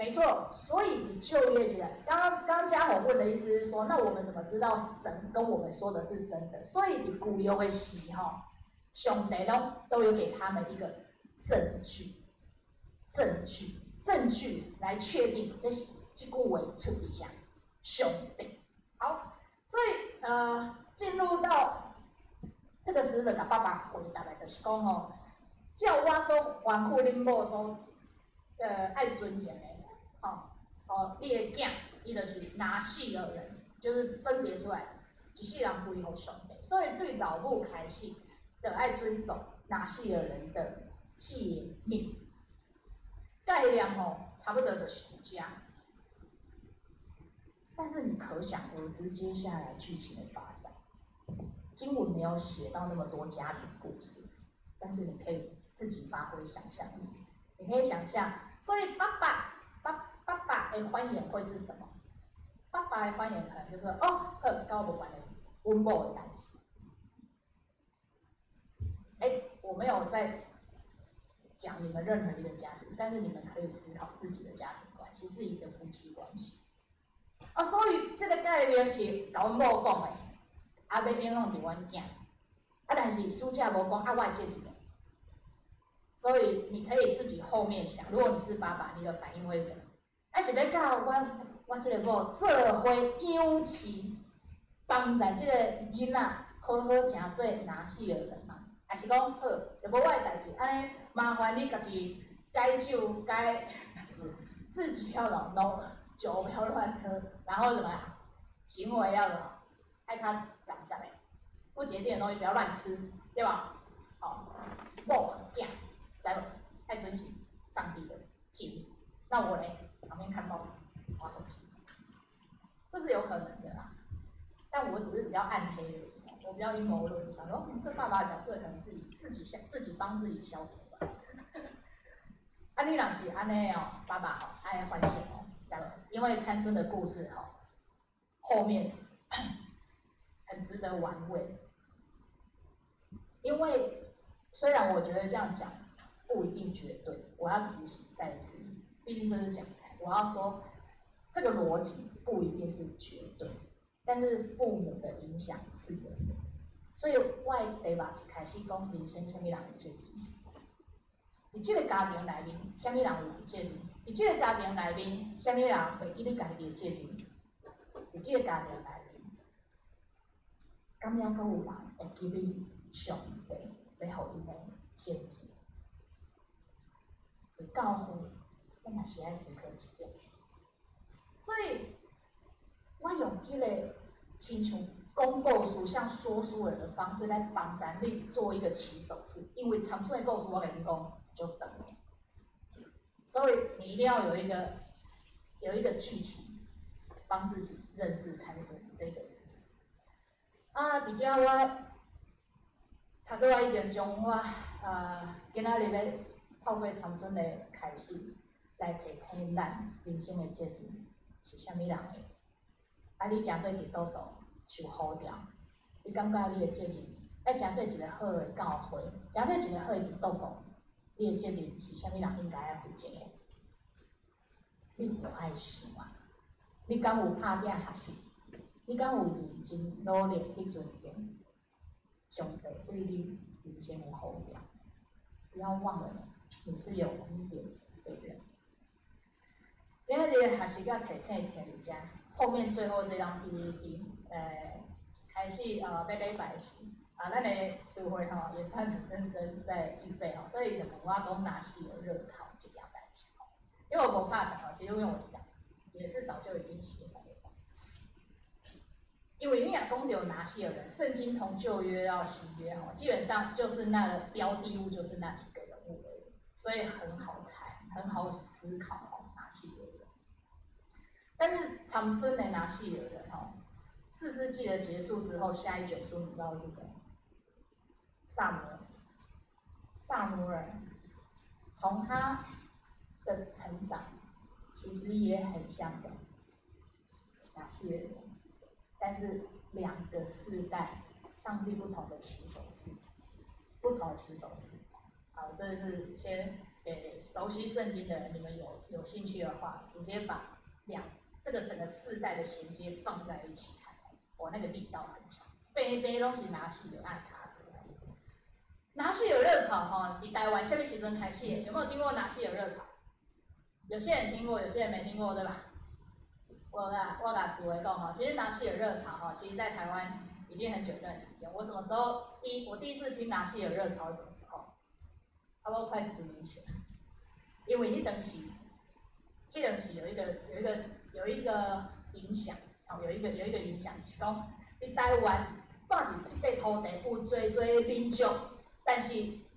没错，所以你舊約起來，剛剛剛嘉宏問的意思是說，那我們怎麼知道神跟我們說的是真的？所以你舊約的時吼，上帝攏都有給他們一個證據，證據，證據來確定這是這句話出自啥上帝。好，所以進入到這個使者共爸爸回答的，就是講吼，照我所吩咐恁某所愛遵行的。哦哦，你的囝，伊就是拿細耳人，就是分別出來，一世人歸予上帝。所以對老母開始，就愛遵守拿細耳人的誡命。概念吼，差不多就是這樣。但是你可想而知，接下來劇情的發展，經文沒有寫到那麼多家庭故事，但是你可以自己發揮想象力，你可以想象，所以爸爸。爸爸的反應會是什麼？爸爸的反應可能就是哦，好，佮我無關係，阮某的代誌。欸，我沒有在講你們任何一個家庭，但是你們可以思考自己的家庭關係，自己的夫妻關係。啊，所以這個概念是共阮某講的，啊，欲影響著阮囝。啊，但是使者無講啊，我的責任。所以你可以自己後面想，如果你是爸爸，你的反應會是什麼？啊，是欲教阮這個某做伙養飼，幫助這個囡仔好好成做拿細耳人嘛？還是講好，就無我的代誌，按呢麻煩你家己改酒改，自己要老弄，酒不要亂喝，然後怎麼樣？行為要什麼？愛較雜雜的，不潔淨的東西不要亂吃，對吧？好，某囝，知無？愛遵循上帝的誡命。那我呢？旁邊看報紙、滑手機，這是有可能的啦。但我只是比較暗黑而已，我比較陰謀論，想說，這爸爸的角色可能自己想自己幫自己消死吧。啊，你若是按呢哦，爸爸吼，愛反省哦，知無？因為參孫的故事吼，後面很值得玩味。因為雖然我覺得這樣講不一定絕對，我要提醒再一次，畢竟這是講台，我要說這個邏輯不一定是絕對，但是父母的影響是有的。所以我的題目一開始講人生啥物人有責任，佇這個家庭內面，啥物人有責任？佇這個家庭內面，啥物人會記你家己的責任？佇這個家庭內面，敢猶閣有人會記你上帝欲予𪜶的責任？佇教會，咱嘛是愛思考一點。所以，我用這個親像講故事，像說書人的方式來幫助你做一個起手式。因為參孫的故事，我共你講就長的，所以你一定要有一個劇情，幫自己認識參孫這個事實。啊，佇遮我讀過我已經將我今仔日欲透過參孫的開始來提醒咱人生的責任是啥物人的。啊，你誠做基督徒受呼召，你感覺你的責任愛成做一個好的教會，成做一個好的基督徒，你的責任是啥物人應該愛負責的？你著愛想啊！你敢有拍拼學習？你敢有認真努力去遵行上帝對你人生的呼召？不要忘了，你是有恩典的人。今仔日學習佮提醒停佇遮，後面最後這張 PPT，開始欲禮拜時，啊，咱的詞彙吼也算很認真在預備吼，所以就問我講拿細耳熱潮這件代誌吼，結果無拍算吼，其實因為我講，也是早就已經寫好了。因為你若講著拿細耳人，聖經從舊約到新約吼，基本上就是那個標的物就是那幾個人物而已，所以很好猜，很好思考吼，拿細耳人。但是參孫的拿細耳人吼，士師記的結束之後，下一卷書你知道是誰？撒母耳。撒母耳從他的成長，其實也很像什麼？拿細耳人。但是兩個世代，上帝不同的起手式，不同的起手式。好，這是先給熟悉聖經的人，你們有興趣的話，直接把兩這個整個世代的銜接放在一起看，我那個力道很強。白白攏是拿細耳按查子。拿細耳熱潮吼，佇台灣啥物時陣開始？有沒有聽過拿細耳熱潮？有些人聽過，有些人沒聽過，對吧？我共思維講吼，其實拿細耳熱潮吼，其實在台灣已經很久一段時間。我什麼時候我第一次聽拿細耳熱潮是什麼時候？差不多快10年前。因為彼當時有一個影響，哦，有一個影響是講，佇台灣住佇這塊土地有濟濟民族，但是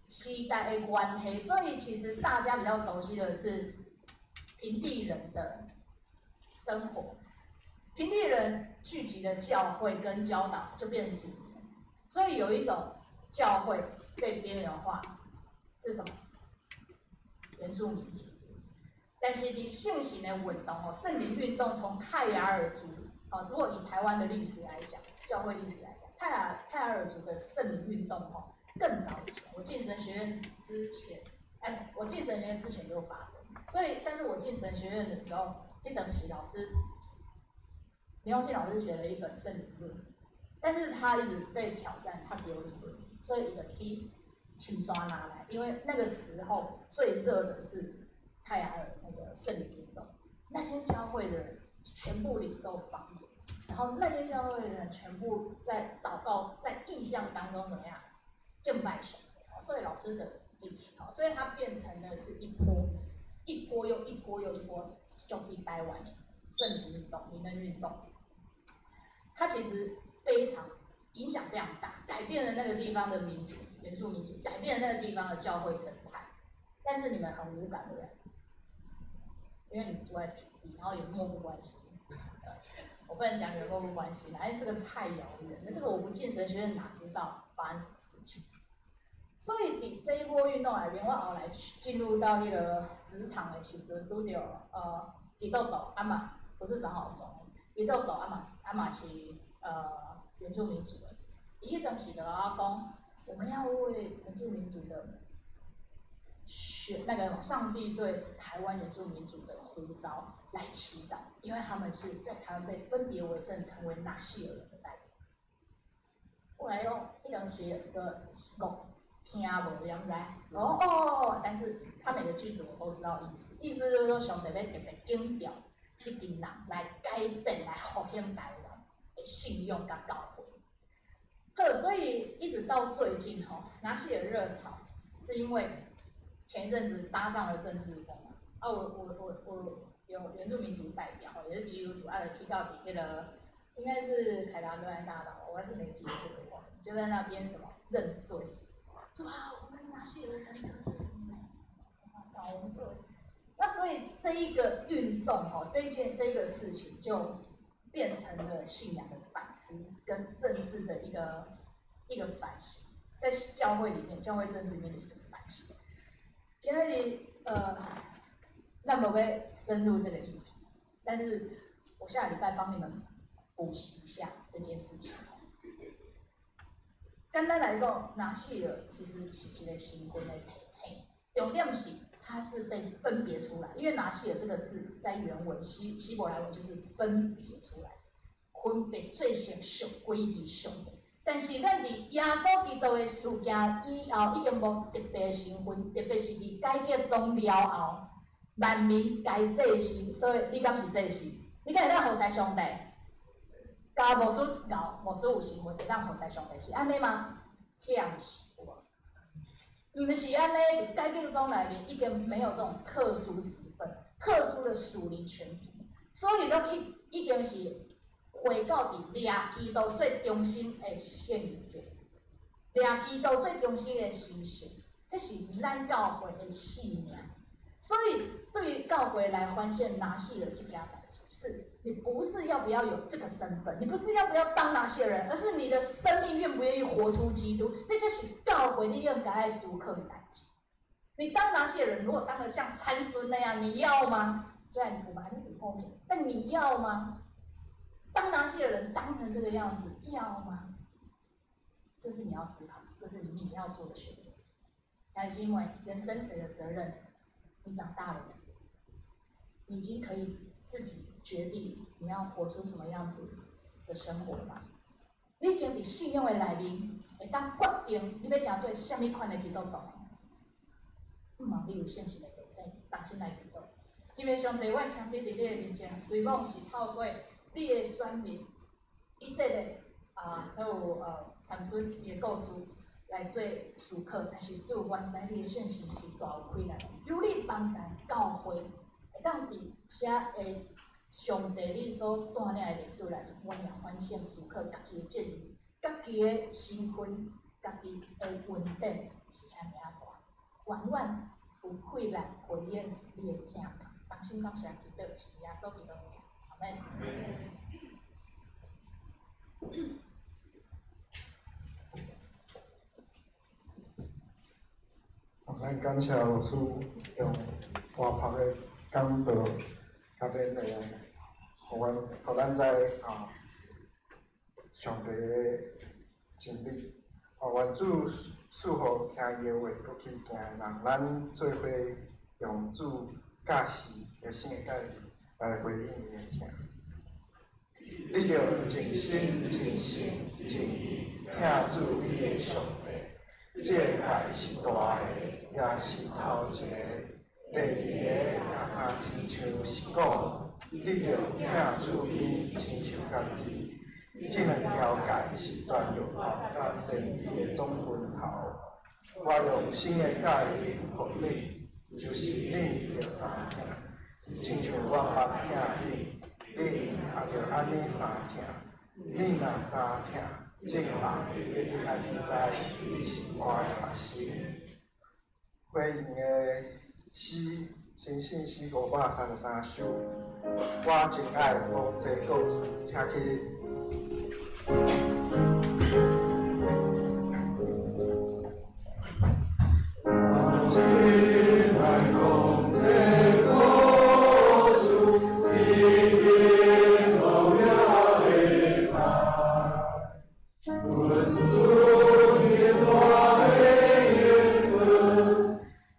時代的關係，所以其實大家比較熟悉的是平地人的生活。平地人聚集的教會跟教導就變成主流，所以有一種教會被邊緣化，是什麼？原住民族。但是佇聖神的運動吼，聖靈運動從泰雅爾族，啊，如果以台灣的歷史來講，教會歷史來講，泰雅爾族的聖靈運動吼，更早以前，我進神學院之前，哎，我進神學院之前就發生，所以，但是我進神學院的時候，彼當時老師林宏信老師寫了一本聖靈論，但是他一直被挑戰，他只有理論，所以伊就去深山拿來，因為那個時候最熱的是泰雅爾那個聖靈運動，那間教會的人全部領受方言，然後那間教會的人全部在禱告，在異象當中怎麼樣敬拜神，所以老師的進去，所以它變成的是一波一波又一波又一波，就比台灣的聖靈運動、靈恩運動，它其實非常影響非常大，改變了那個地方的民族、原住民族，改變了那個地方的教會生態。但是你們很無感，對不對？因為你們住在平地，然後也漠不關心。我不能講你們漠不關心，哎，這個太遙遠了，這個我不進神學院哪知道發生什麼事情？所以，佇這一波運動內面，我後來進入到彼個職場的時陣，拄著基督徒啊嘛，不是長老宗，基督徒啊嘛啊嘛是原住民族的，伊彼當時就共我講，我們要為原住民族的選那個上帝對台灣原住民族的呼召來祈禱，因為他們是在台灣被分別為聖，成為拿細耳人的代表。我來講，彼當時個講聽無，你知？哦哦，但是他每個句子我都知道意思，意思就是說上帝欲特別揀召這群人來改變、來復興台灣的信仰佮教會。好，所以一直到最近吼，拿細耳熱潮是因為前一陣子搭上了政治風嘛。啊，我有原住民族代表，也是基督徒，啊，就去到佇彼個應該是凱達格蘭大道，我要是沒記錯的話，就在那邊什麼認罪，說啊，我們拿細耳人得罪了，我們做。那所以這一個運動吼，這一件這個事情就變成了信仰的反思跟政治的一個反省，在教會裡面，教會政治裡面的一個反省。因為那麼會深入這個議題，但是我下禮拜幫你們補習一下這件事情。簡單來講，拿細耳其實是一個身份的提醒，重點是它是被分別出來，因為拿細耳這個字在原文希伯來文就是分別出來，分別做成屬歸佇上帝。但是咱佇耶穌基督的事件以後，已經無特別身份，特別是佇改革宗了後，萬民皆祭司，所以你敢是祭司？你敢會當服侍上帝？共牧師𠢕，牧師有身份會當服侍上帝，是按呢嗎？忝是無？毋是按呢，佇改革宗內面已經沒有這種特殊職分、特殊的屬靈權柄，所以攏已經是回到佇掠基督最中心的聖潔，掠基督最中心的神聖，這是咱教會的使命。所以，對於教會來反省拿細耳這件代誌，是你不是要不要有這個身份，你不是要不要當拿細耳人，而是你的生命願不願意活出基督，這就是教會你應該愛思考的代誌。你當拿細耳人，如果當得像參孫那樣，你要嗎？雖然我們還是比後面，但你要嗎？當拿細耳人當成這個樣子，要嗎？這是你要思考，這是你要做的選擇。兄弟姊妹，人生誰的責任？你長大了，你已經可以自己決定你要活出什麼樣子的生活了吧？你已經佇信仰的內面，會當決定你欲成做啥物款的基督徒。毋望你有信心的提醒，重新來祈禱。因為上帝，我謙卑佇你的面前，雖罔是透過你的選民以色列啊，閣有參孫伊的故事來做思考，但是主，原知你的信心是大有氣力，求你幫助教會，會當佇遮的上帝你所帶領的歷史內面，阮也反省思考家己的責任、家己的身份、家己的恩典是遐爾仔大，願阮有氣力回應你的疼痛。同心感謝祈禱，是耶穌基督的名，阿們。咱感謝老師用活潑的講道，甲勉勵，予阮，予咱知啊，上帝的真理。哦，願主賜予聽伊的話，閣去行的人，咱做伙用主教示的新的教義來回應伊的疼。你著盡心、盡性、盡意疼主你的上帝。這個誡是大的，也是頭一个。第二个若三親像是講，你著疼主你親像家己。這兩條誡是全律法佮先知的總分頭。我用新的誡吩咐恁，就是恁著相疼，親像我捌疼恁，恁也著按呢相疼。恁若相疼，眾人一定愛知你是我的學生。回應的詩，新信詩533首，我真愛講這故事，請起立。我真愛講這故事，天天老了的愛，阮主伊大的恩惠，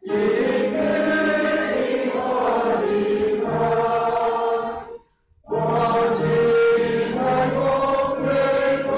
已经我的爱。我真愛講這故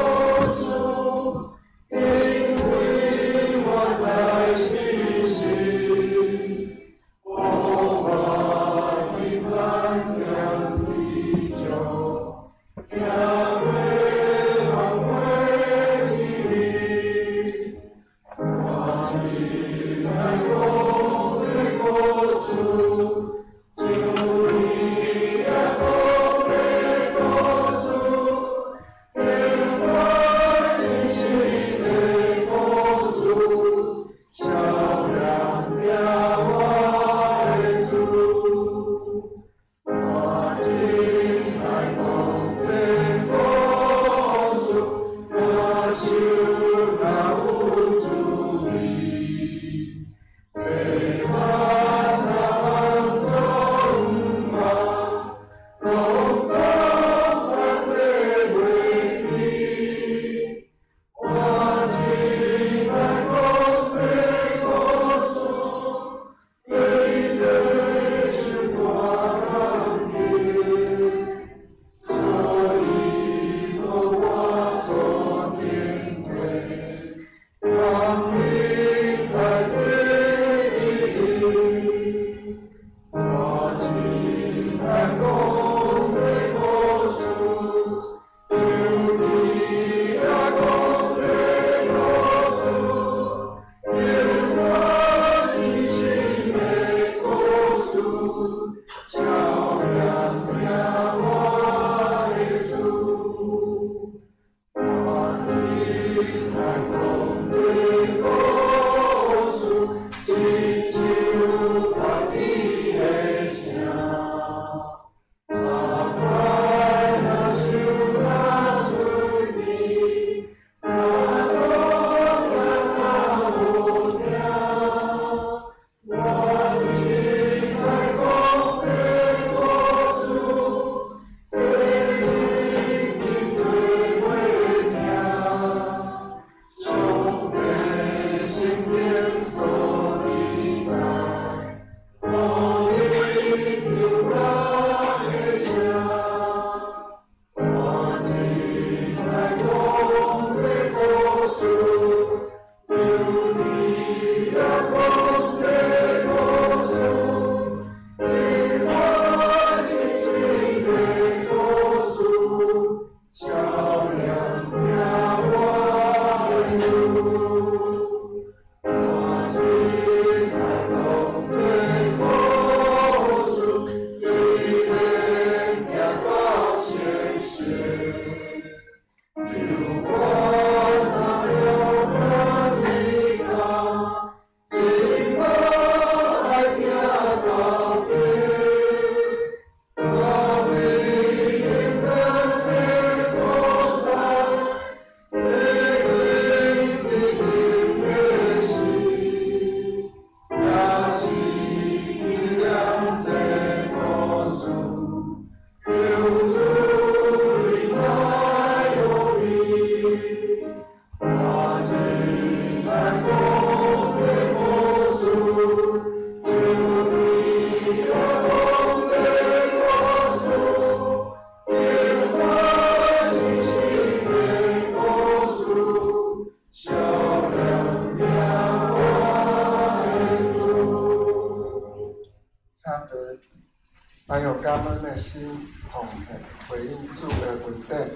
心奉献，回应主的恩典。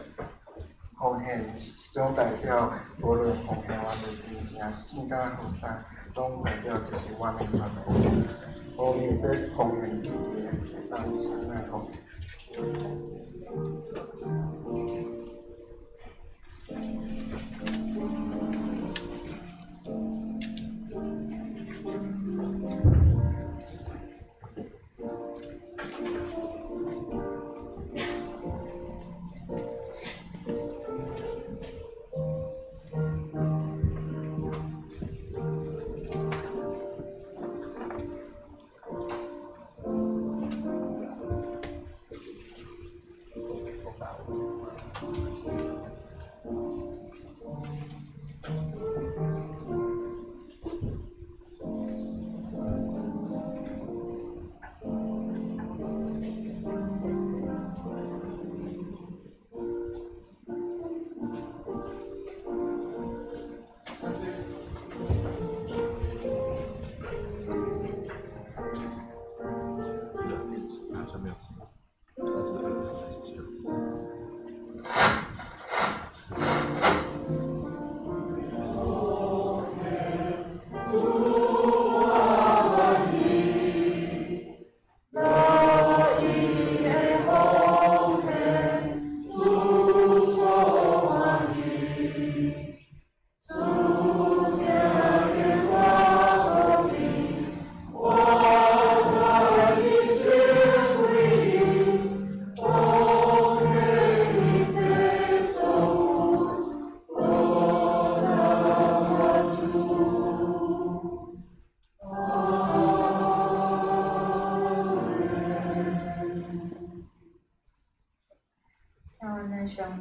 奉献是一种代表，无论奉献阮的金钱、圣甲雨伞，拢代表这是阮的全部。无想欲奉献自己的，会当先来奉献。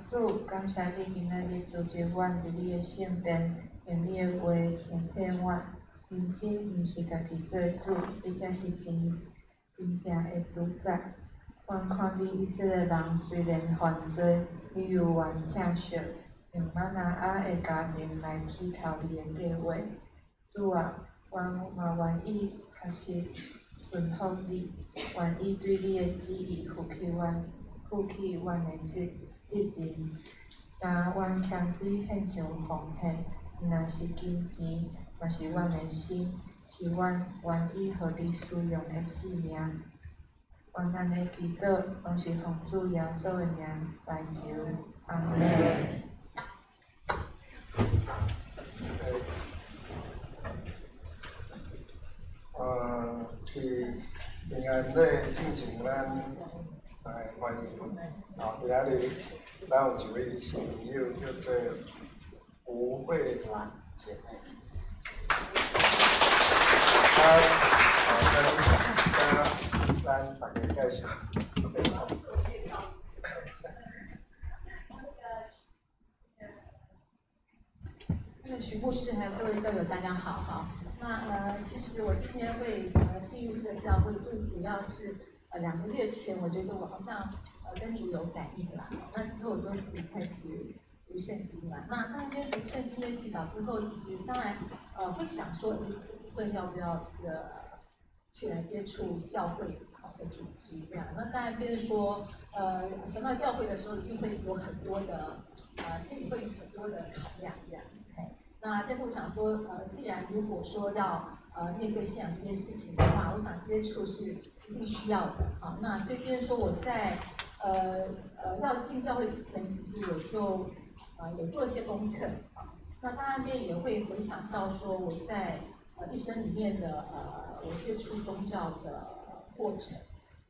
主，感谢你今仔日组织阮伫你的圣殿，用你的话提醒阮。人生毋是家己做主，你才是真真正的主宰。阮看见以色列人虽然犯罪，你犹原疼惜，用玛拿雅的家庭来起头你的计划。主啊，阮嘛愿意学习顺服你，愿意对你的旨意负起阮负起阮的责责任。若阮谦卑献上奉献，毋但是金钱，嘛是阮的心，是阮愿意予你使用的性命。愿咱的祈祷拢是奉主耶稣的名来求，阿们。伫平安礼进前，咱来欢迎，今仔日咱有一位新朋友叫做吴慧兰姐妹。她，跟咱大家介绍。那个徐牧师还有各位教友，大家好哈。那其实我今天会进入这个教会，最主要是2个月前，我觉得我好像跟主有感应啦。那之后我就自己开始读圣经嘛。那当然读圣经跟祈祷之后，其实当然会想说，这个部分要不要这个去来接触教会好的组织这样。那当然，变成说想到教会的时候，一定会有很多的心里会有很多的考量这样子。嘿，那但是我想说，既然如果说要面对信仰这件事情的话，我想接触是一定需要的啊。那这边说我在要进教会之前，其实我就有做一些功课啊。那当然边也会回想到说我在一生里面的我接触宗教的过程。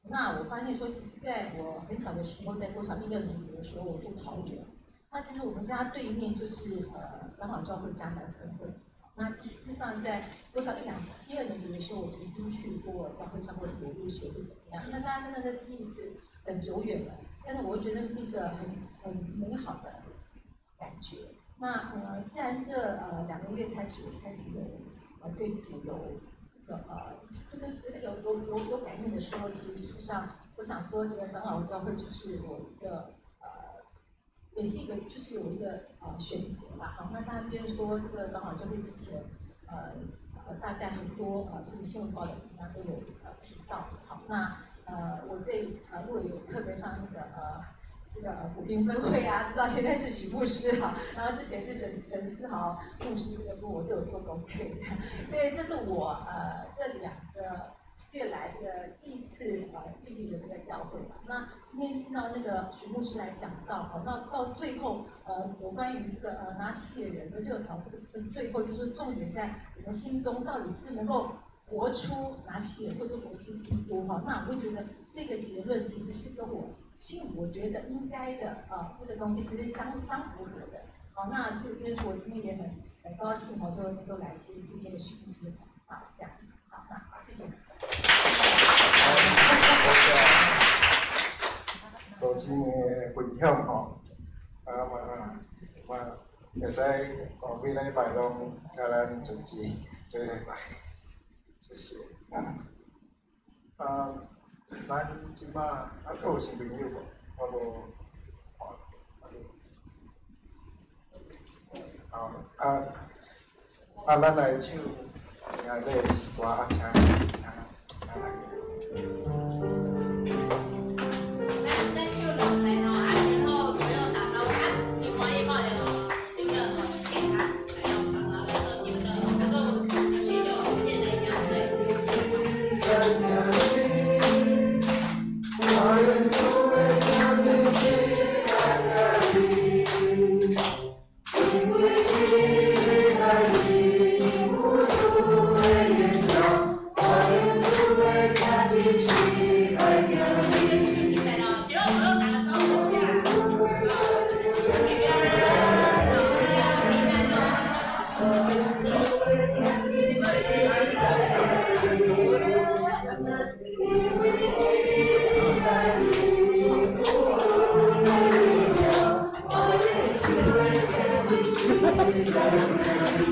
那我发现说，其实在我很小的时候，在国小一六年级的时候，我住桃园。那其实我们家对面就是长老教会嘉南分会。那其实事实上，在国小一二年级的时候，我曾经去过教会上过节日学会怎么样？那当然那个记忆是很久远了，但是我会觉得是一个很美好的感觉。那既然这2个月开始，我开始有对主有就是那个有感应的时候，其实事实上，我想说，这个长老教会就是我一个也是一个，就是有一个选择吧。好，那当然，别人说这个长老教会之前，大概很多这个新闻报道里面都有提到。好，那我對我有特別上那個這個古亭分會啊，知道現在是許牧師哈，然後之前是沈思豪牧師，這個部我都有做功課，所以這是我這2個月來這個第一次進入的這個教會吧。那今天聽到那個許牧師來講到，好，那到最後有關於這個拿細耳人的熱潮這個部分，最後就是重點在我們心中到底是不是能夠活出拿細耳，或者活出基督哈？那我會覺得這個結論其實是跟我心我覺得應該的啊，這個東西其實相符合的。好，那所以因為我今天也很高興，我說能夠來聽這個許牧師的講話，這樣子。好，那好，謝謝。多謝的分享吼，啊嘛嘛會使講每禮拜攏共咱準時做禮拜，謝謝。啊，咱這擺啊，閣有新朋友無？我無看。好，啊啊，咱來唱今仔日的詩歌啊，請請來。咱唱兩下吼，啊，然後左右打招呼，啊，真歡喜看著長老吼，警察來到旁啊，來做長老，啊，閣有許久不見的兄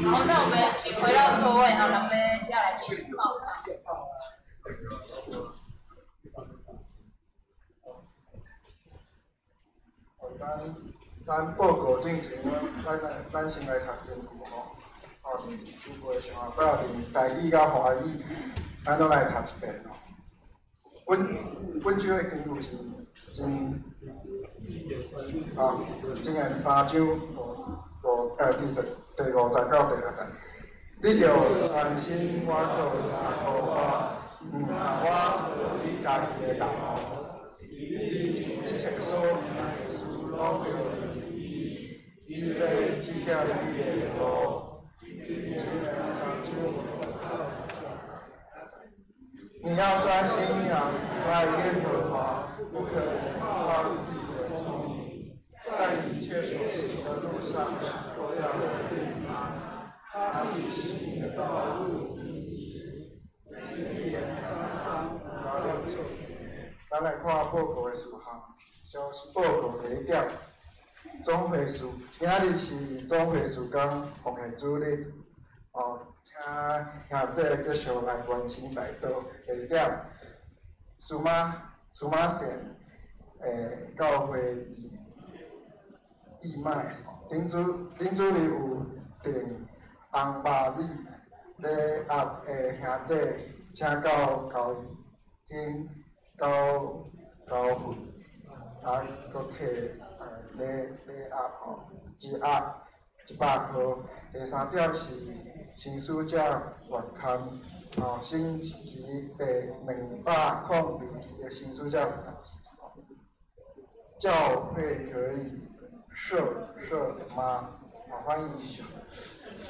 好，那我們請回到座位啊，咱們要來進行報告。咱報告進前，咱先來讀經句吼。哦，經過上下擺面台語佮華語，咱攏來讀一遍吼。本周的經句是真啊，箴言三章五第五節到第六節。你著專心倚靠耶和華，毋通倚你家己的頭腦。你一切所行的事攏著認伊，伊欲指教你的路。你要專心仰賴耶和華，不可靠自己的聰明，在一切所行的路上都要認定他，他必使你的道路平直。箴言三章五到六節。咱來看報告的事項，小報告第一點，總會事，今仔日是總會事工奉獻主日，哦，請兄弟繼續來關心代禱。第二點，蘇馬縣教會義賣，頂主日有訂紅肉米禮盒的兄弟，請到交易廳交交費，啊，閣摕禮盒吼，一盒100箍。第三點是新使者月刊，吼，新一期第202期的新使者雜誌。教會可以設嗎？啊，歡迎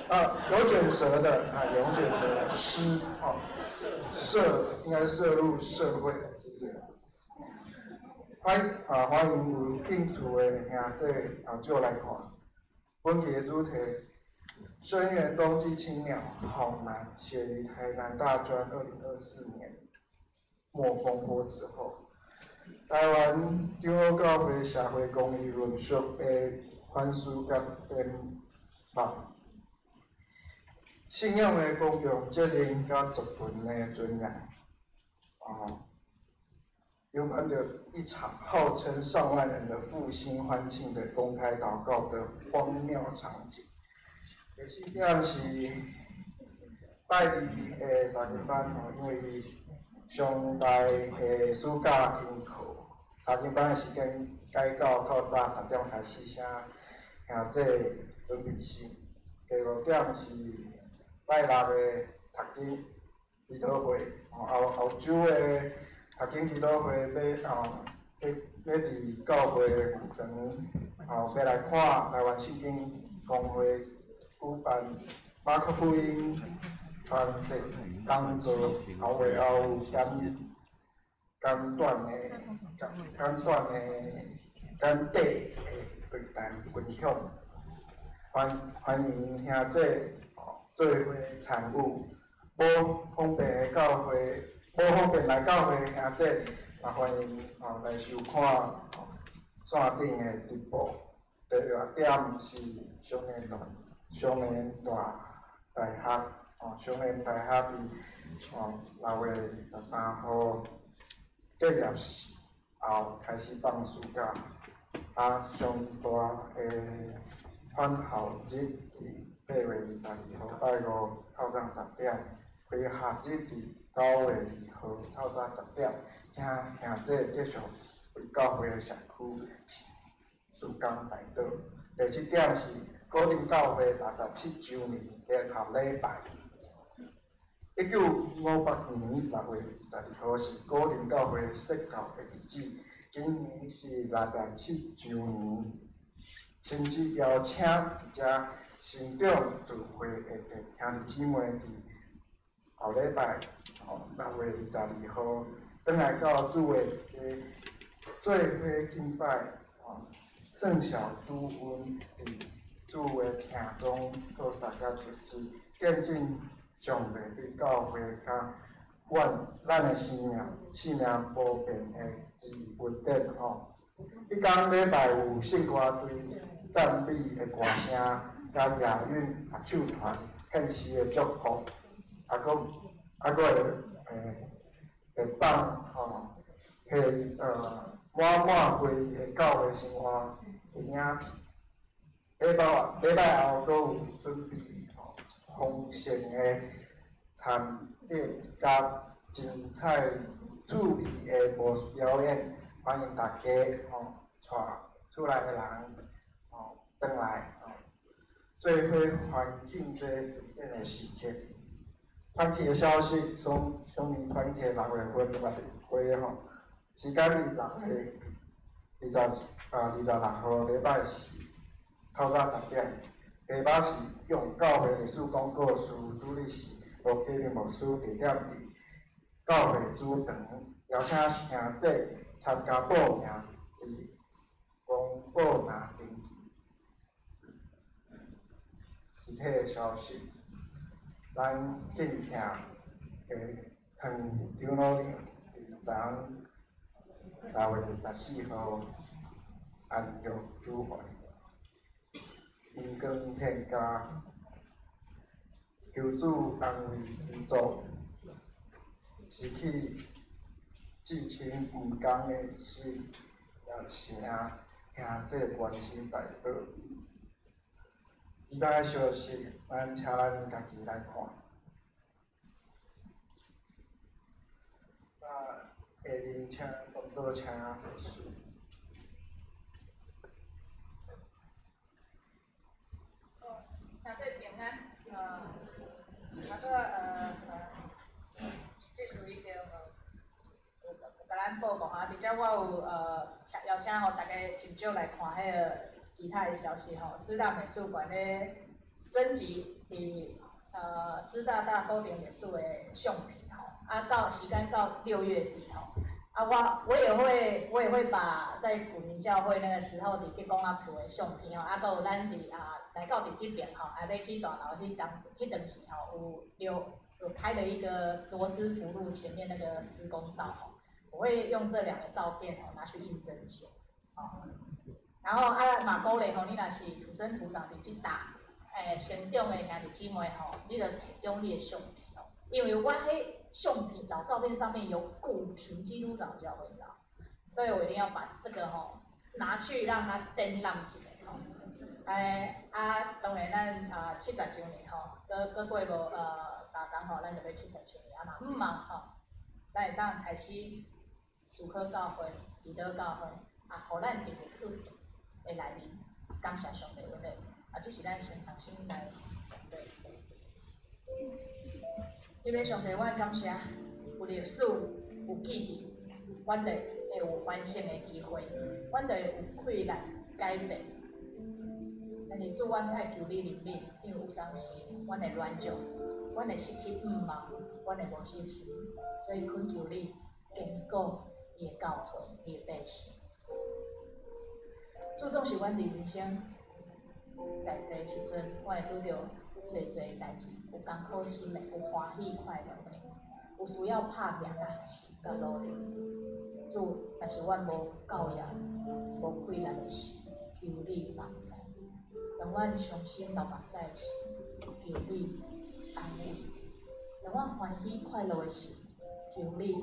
啊，有卷舌的啊，有卷舌的詩哦，攝應該攝入社會，就是。歡迎有興趣的兄弟啊，就來看。本期的主題：聲援冬季青鳥，好難，寫於台南大專2024年末風波之後。台灣長老教會社會公義論述的反思佮展望，信仰的公共責任佮族群的尊嚴，哦，有關著一場號稱上萬人的復興歡慶的公開禱告的荒謬場景。第四點是拜二的雜經班吼，因為伊上大的暑假停课，查经班的时间改到透早10点开始，请兄弟准备心。第五点是拜六的读经祈祷会，后后周的读经祈祷会欲吼，欲伫教会有堂，吼欲来看台湾圣经公会举办马可福音传说讲座，后会后有简简短的、简简短的、简短的对谈分享，欢迎兄弟吼做伙参与。无方便的教会，无方便来教会的兄弟，也欢迎吼来收看吼线顶的直播。第二点是双连大学，吼双连大学伫吼6月23号结业式后开始放暑假，啊，上大的返校日伫8月22号拜五透早10点，开学日伫9月2号透早10点，请兄弟继续为教会的社区事工代祷。第七点是古林教会67周年联合礼拜。1958年6月22号是古林教会设教的日子，今年是67周年，甚至邀请伫遮成长聚会的兄弟姊妹伫后礼拜吼6月22号，转来到主的家做伙敬拜吼，算小主恩伫主的厅中做三甲日子，见证上帝对教会佮阮咱的生命生命无变的之恩典吼。彼工礼拜有圣歌队赞美的歌声，佮亚韵合唱团献诗的祝福，啊，阁啊阁会会放吼，彼满满回忆的教会生活的影片。礼拜后阁有准备吼丰盛的餐点佮精彩趣味的魔术表演，欢迎大家吼带厝内的人吼转来吼，做伙欢庆这特别的时刻。团契的消息，双双年团契6月份六月会吼，时间伫6月二十啊26号礼拜四透早10点。题目是用教会历史讲故事，主日是罗启明牧师，地点伫教会主堂，邀请兄弟参加报名，伫公报栏登记。具体的消息，咱敬听的汤长老伫昨6月24号安乐主会，荣光天家，求主安慰遗族，失去至亲毋甘的心，也请兄弟关心代祷。其他的消息，咱请咱家己来看。那下面请公道请牧师。兄弟平安，啊阁这次已经有共咱报告哈，伫遮我有请邀请予大家尽少来看彼个其他的消息吼。师大美术馆咧征集伫师大大古典历史的相片吼，啊到时间到6月底吼。啊，我也会把在古明教会那个时候伫结公仔厝的相片吼，啊，阁有咱伫啊来到伫这边吼，啊，欲去大楼彼当时吼，有留有拍了一个罗斯福路前面那个施工照吼，我会用这两个照片吼拿去印征件，哦，然后啊嘛鼓励吼，你若是土生土长伫这搭，成长的兄弟姊妹吼，你就提供你的相片哦，因为我彼相片老照片上面有古亭基督长教会，你知道，所以我一定要把这个吼拿去让它展览一下吼。啊，当然咱啊70周年吼，阁过无3工吼，咱就欲70周年啊嘛，毋嘛吼，咱会当开始思考教会、祈祷教会，啊，予咱伫历史的内面感谢上帝恩典。啊，这是咱先同心来面对。彼个上帝，阮感谢有历史有记忆，阮就会有反省的机会，阮就会有气力改变。但是主，阮爱求你怜悯，因为有当时阮会软弱，阮会失去盼望，阮会无信心，所以恳求你坚固你的教会，你的百姓。主，总是阮伫人生在世的时阵，阮会拄著济济代志，有艰苦心的，有欢喜快乐的，有需要拍拼佮学习佮努力。主，若是阮无够额、无气力的时，求你帮助。当阮伤心流目屎的时，求你安慰；当阮欢喜快乐的时，求你予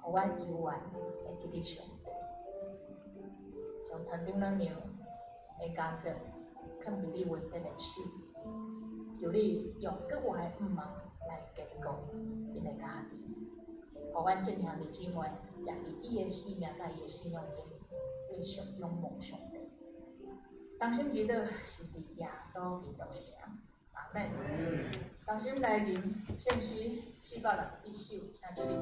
阮犹原会记得上帝。将陈长老娘的家族囥伫你恩典的手，求你用格外的盼望来坚固𪜶的家庭，予阮众兄弟姊妹也伫伊的生命佮伊的信仰顶继续仰望上帝。同心祈祷是伫耶稣基督的名，阿们。同心来吟圣诗461首，请起立。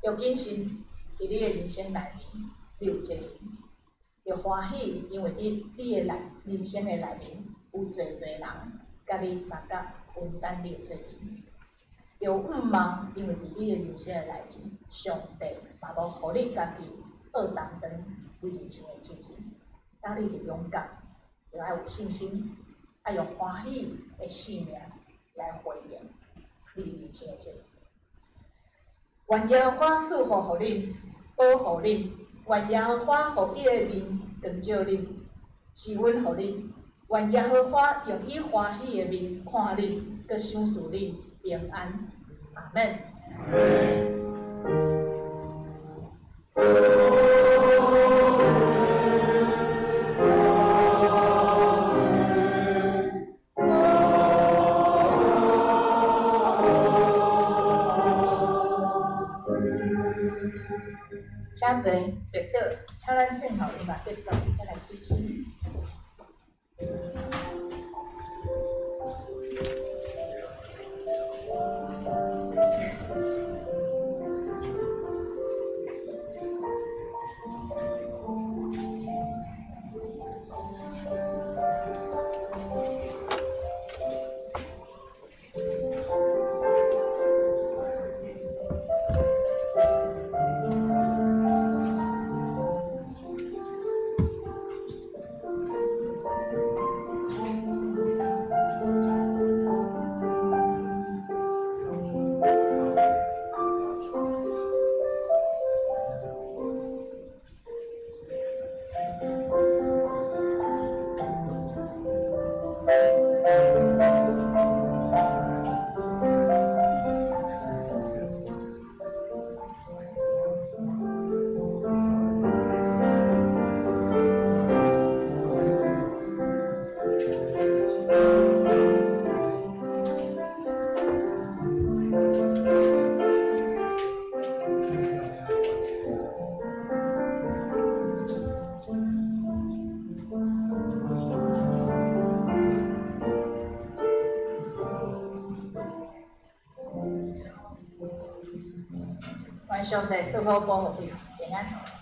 要谨慎，伫你的人生内面，你有责任。著欢喜，因为伫你的内人生的内面，有济济人佮你相共分担你的责任。著盼望，因为伫你的人生的内面，上帝嘛无予你家己学担当你人生的责任。当你著勇敢，著爱有信心，爱用欢喜的生命来回应你人生的责任。愿耶和华赐福予恁，保护恁；愿耶和华予伊的面光照恁，施恩予恁；愿耶和华用伊欢喜的面看恁，阁赏赐恁平安。阿们。请坐，别倒，请咱等候音乐结束，才来开始。愿上帝赐福保护你，平安。